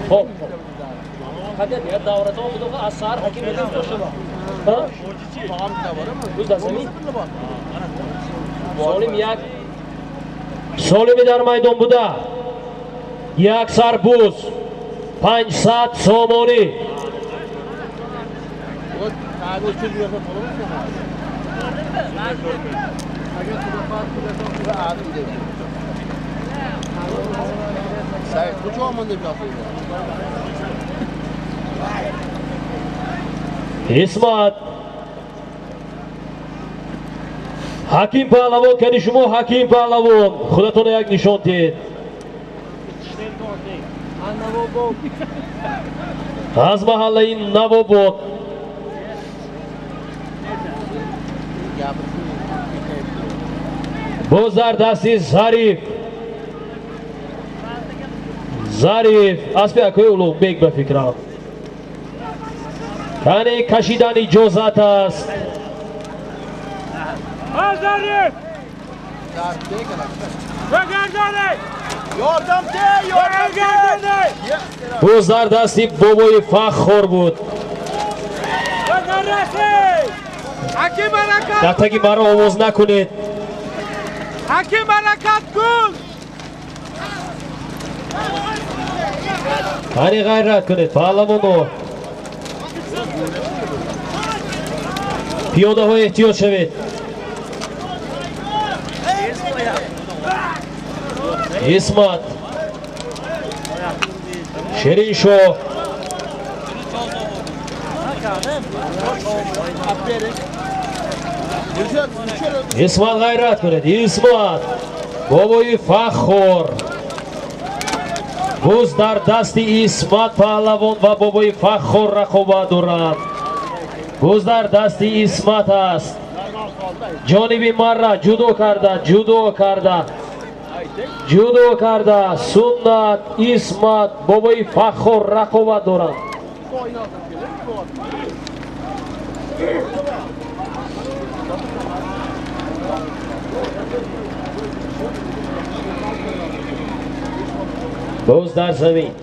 خب قدر دورتون بدو از سر حکیم شما ها солим як солими дар майдон буда як сарбуз 500 сомонӣ. Исмат Ҳаким Паҳлавон, кани шумо Ҳаким Паҳлавон худатон як нишон диҳед. Аз маҳаллаи Навобод. Боз дар дасти Зариф. Зариф аспи акои Улуғбек ба фикрам. Кани кашидан иҷозат аст. Боз дар дасти бобои Фаххор буд. Дар таги маро овоз накунед. Ҳаким ҳаракат кун. Кани ғайрат кунед паҳлавоно. Пиёдаҳо эҳтиёт шавед. Исмат Шириншоҳ. Исмат ғайрат кунед. Исмат бобои Фаххор. Буз дар дасти Исмат Паҳлавон ва бобои Фаххор рақобат доранд. Буз дар дасти Исмат аст. Ҷониби марра ҷудо карда, ҷудо карда, ҷудо карда. Суннат, Исмат, бобои Фаххор рақобат доранд. Боз дар замин.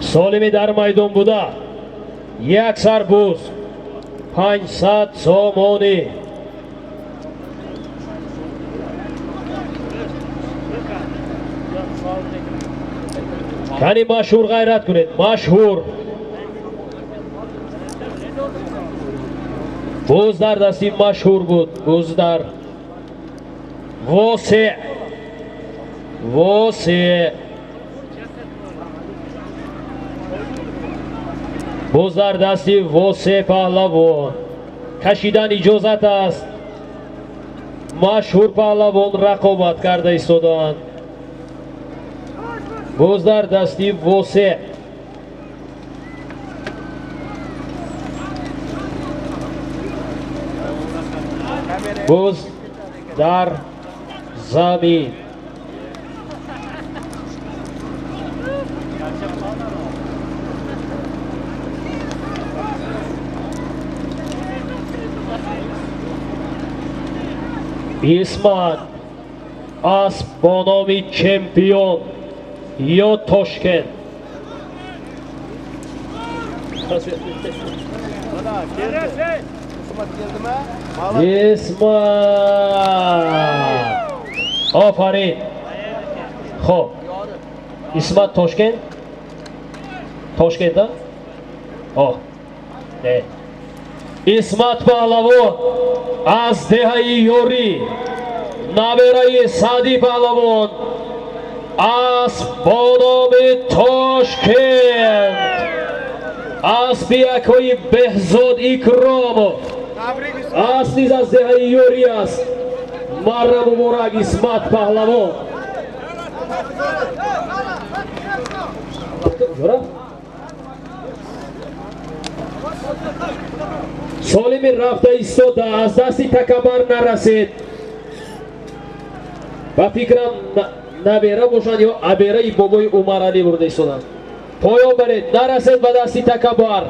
Солими дар майдон буда як сарбуз 500 сомонӣ. Кани машҳур ғайрат кунед. Машҳур. Буз дар дасти машҳур буд. Буз дар Восеъ. Восеъ. Буз дар дасти Восеъ паҳлавон. Кашидан иҷозат аст. Машҳур паҳлавон рақобат карда истоданд. Буз дар дасти Восеъ. Буз дар замин. Исмат асп бо номи чемпион ё Тошкент. Исмат. Офарин. Хоб. Исмат Тошкент? Тошкентда? О. Не. Исмат паҳлавон аз деҳаи Ёрӣ, набераи Саъдӣ паҳлавон, асп бо номи Тошкент, аспи якои Беҳзод Икромов, асп низ аз деҳаи Ёрӣ аст. Марра муборак, Исмат паҳлавон. Солими рафта истода, аз дасти такабар нарасед. Ба фикрам набера бошанд ё абераи бобои Умаралӣ бурда истоданд. Поён баред, нарасед ба дасти такабар.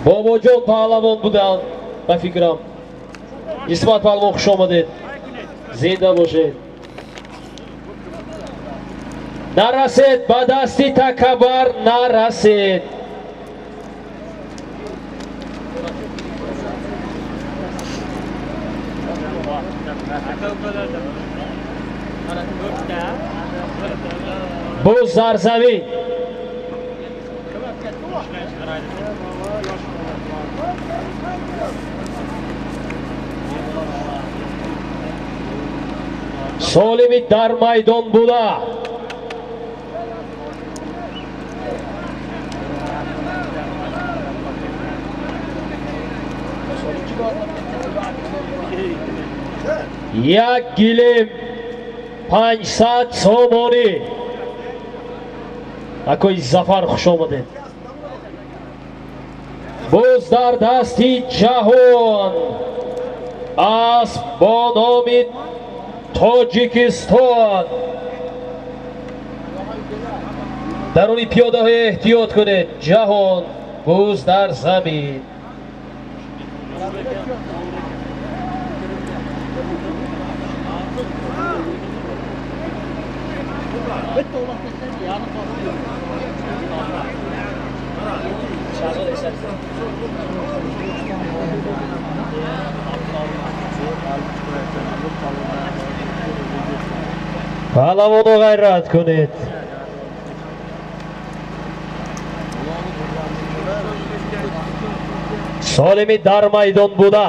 Бобоҷон паҳлавон буданд, ба фикрам. Исмат паҳлавон, хуш омадед, зинда бошед. Нарасед ба дасти такабар, нарасед. Буз дар замин. Солими дар майдон буда. Як гилем 500 сомонӣ. Акои Зафар, хуш омадед. Буз дар дасти ҷаҳон, асп бо номи Тоҷикистон. Даруни пиёдаҳо эҳтиёт кунед. Ҷаҳон, буз дар замин. Паҳлавоно ғайрат кунед. Солими дар майдон буда.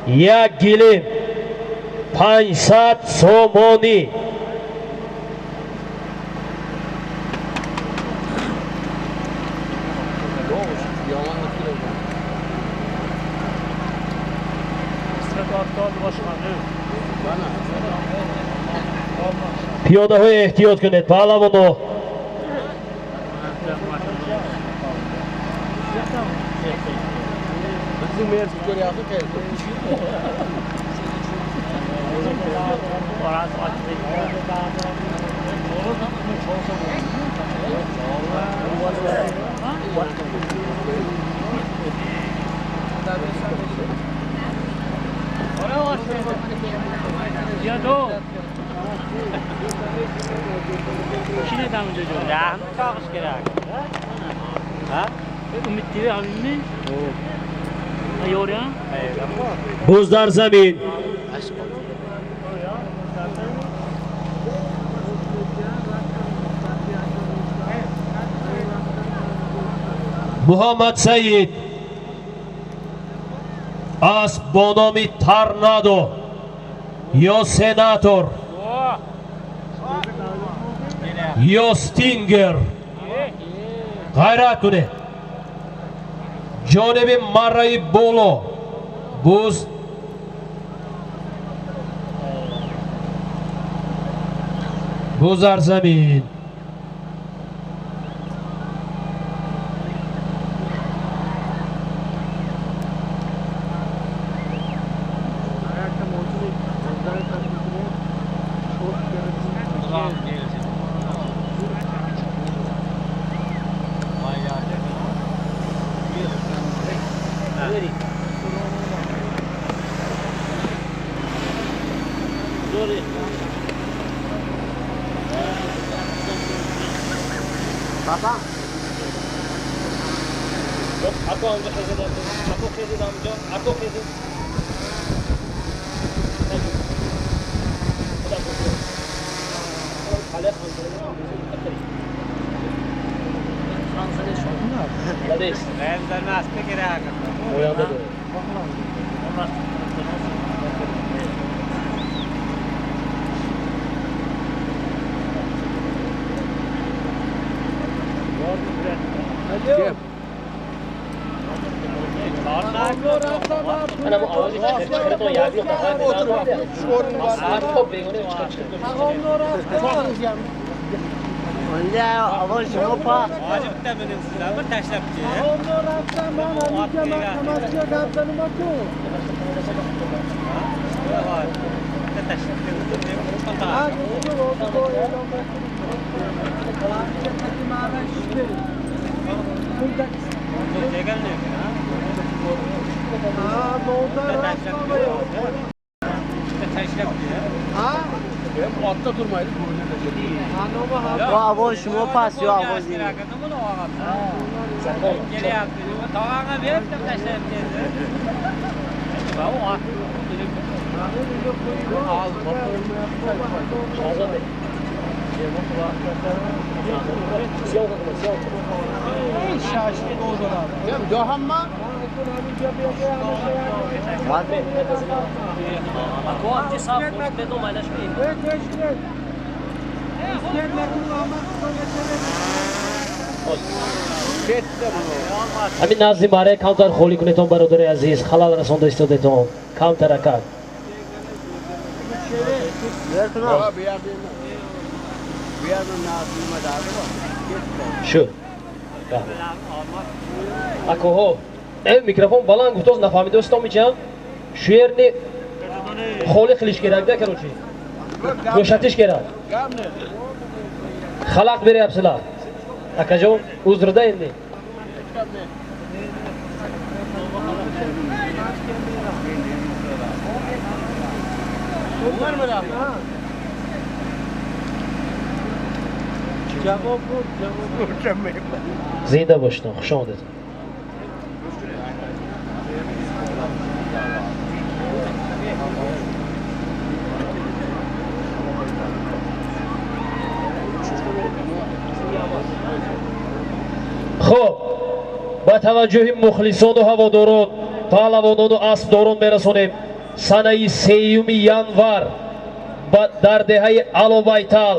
Як гилем 500 сомонӣ. Пиёдаҳо эҳтиёт кунед, паҳлавоно. Буз дар замин. Муҳаммад Саид, асп бо номи Торнадо ё Сенатор ё Стингер. Ғайрат кунед. Ҷониби марраи боло буз гузар замин. Ҳамин назди маре камтар холӣ кунедон, бародари азиз, халал расонда истодетон камтаракак. Шуд. Акоҳо, микрофон баланд гуфтоз нафаҳмидостом ичам. Шуерни холӣ қилиш керак да, короче. Bo'shatish kerak. Xalaq beryapsizlar. Akajon, uzrda endi. Зинда бошед, хуш омадед. Хуб, ба таваҷҷӯҳи мухлисону ҳаводорон, паҳлавонону аспдорон мерасонем. Санаи 3 январ дар деҳаи Алобайтал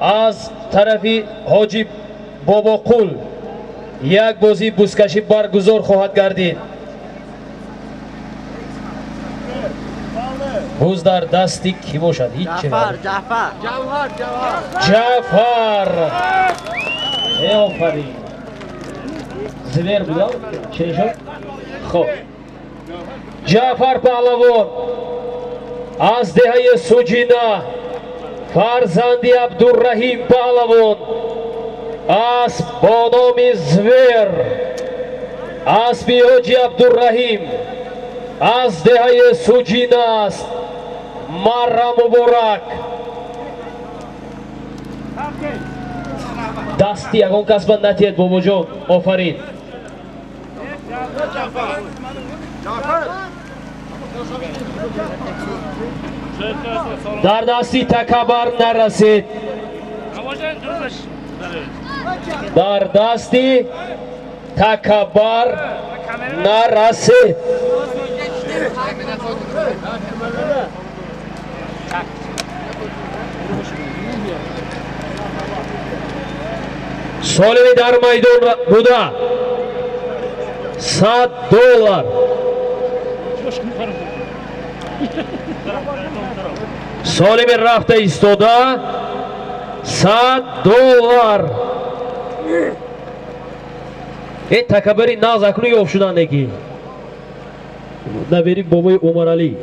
аз тарафи ҳоҷи Бобоқул як бозии бузкашӣ баргузор хоҳад гардид. Буз дар дасти кӣ бошад? Ҳеҷ чӣ. Ҷафар. Э, офарин. Звер буда? Чӣ шуд? Хуб. Ҷафар паҳлавон аз деҳаи Суҷина, фарзанди Абдурраҳим паҳлавон, асп бо номи Звер, аспи ҳоҷи Абдурраҳим аз деҳаи Суҷина аст. Марра муборак. Дасти ягон кас ба натиҳед, бобоҷон. Офарин. Дар дасти такабар нарасид. Дар дасти Такабар нарасид. Солими дар майдон буда $100. Солими рафта истода $100. Э такабари нағз акну ёфт шуданеки. Набери бобои Умаралӣ.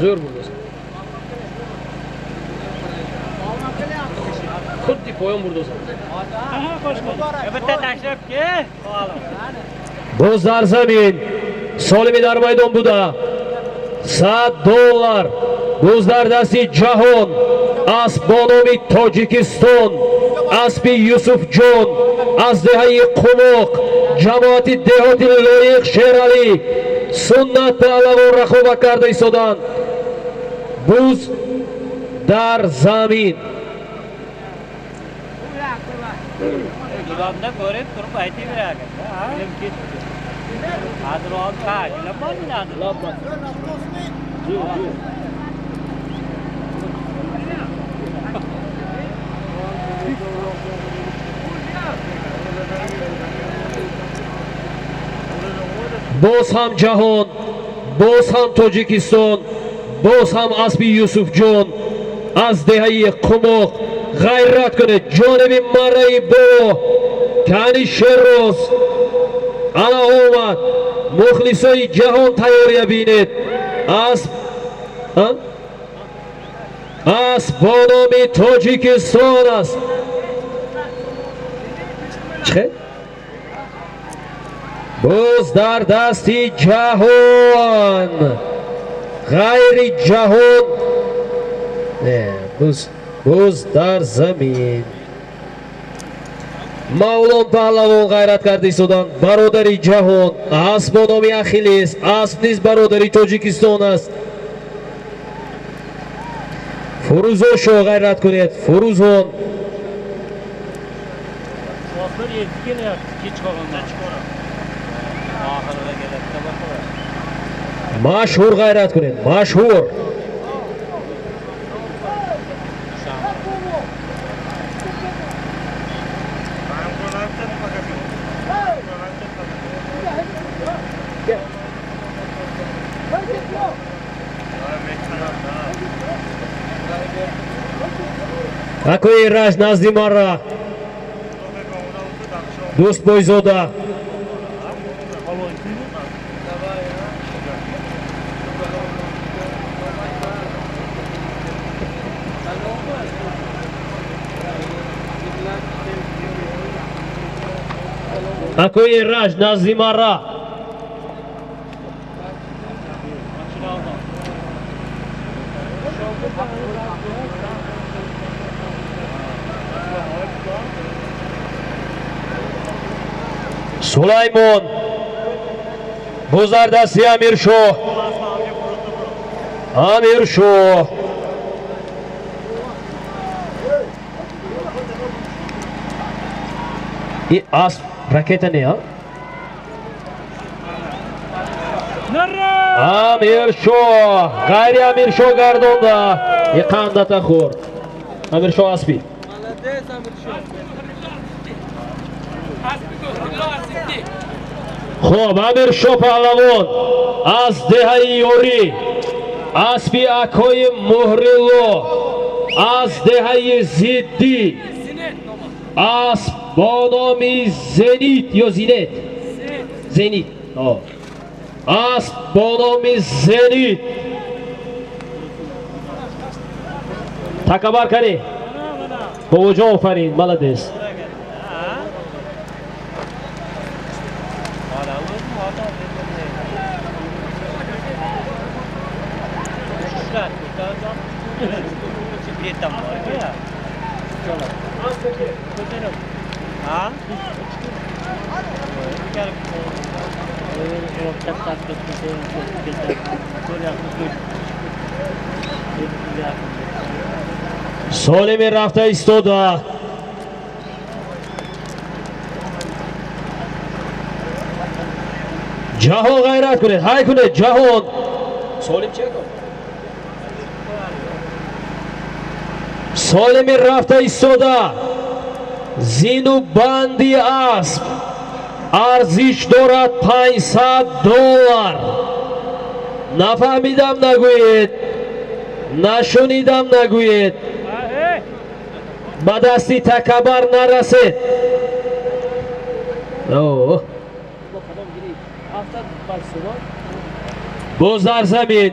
Зӯр бурдаса. Худди поён бурдаса. Боз дар замин Солими дар майдон буда $100. Боз дар дасти Ҷаҳон асп бо номи Тоҷикистон, аспи Юсуфҷон аз деҳаи Қумоқ, ҷамоати деҳоти Лоиқ Шералӣ Суннат паҳлавон рақобат карда истоданд. Буз дар замин. Боз ҳам Ҷаҳон, боз ҳам Тоҷикистон, боз ҳам аспи Юсуфҷон аз деҳаи Қумоқ. Ғайрат кунед ҷониби марраи бо кани Шерроз ана омад. Мухлисои ҷаҳон тайёрия бинед. Асп бо номи Тоҷикистон аст. Чӣ? Боз дар дасти Ҷаҳон, ғайри Ҷаҳон. Боз дар замин. Мавлон паҳлавон ғайрат карда истоданд. Бародари Ҷаҳон, асп бо номи Ахиллес, асп низ бародари Тоҷикистон аст. Фурӯзон ғайрат кунед, Фурӯзон. Машҳур ғайрат кунед, машҳур. Акои Раш назди мара Дӯстбойзода. Акои Раш назди мара. Сулаймон боз дар дасти Амиршоҳ. Амиршоҳ и асп ракета не, а? Амиршоҳ ғайри Амиршоҳ гардонда и қандата хӯрд. Амиршоҳ аспи. Хоб, Амиршоҳ паҳлавон аз деҳаи Ёрӣ, аспи акои Муҳрилло аз деҳаи Зиддӣ, асп бо номи Зенит ё Зинет? Зенит. Асп бо номи Зенит. Такабар кани. Бобоҷон офарин, молодец. Солими рафта истода. Ҷаҳон, ғайрат кунед, ҳай кунед, Ҷаҳон. Солим чӣ? Солими рафта истода. Зину банди асп арзиш дорад $500. Нафаҳмидам нагӯед, нашунидам нагӯед, ба дасти такабар нарасед. Боз дар замин.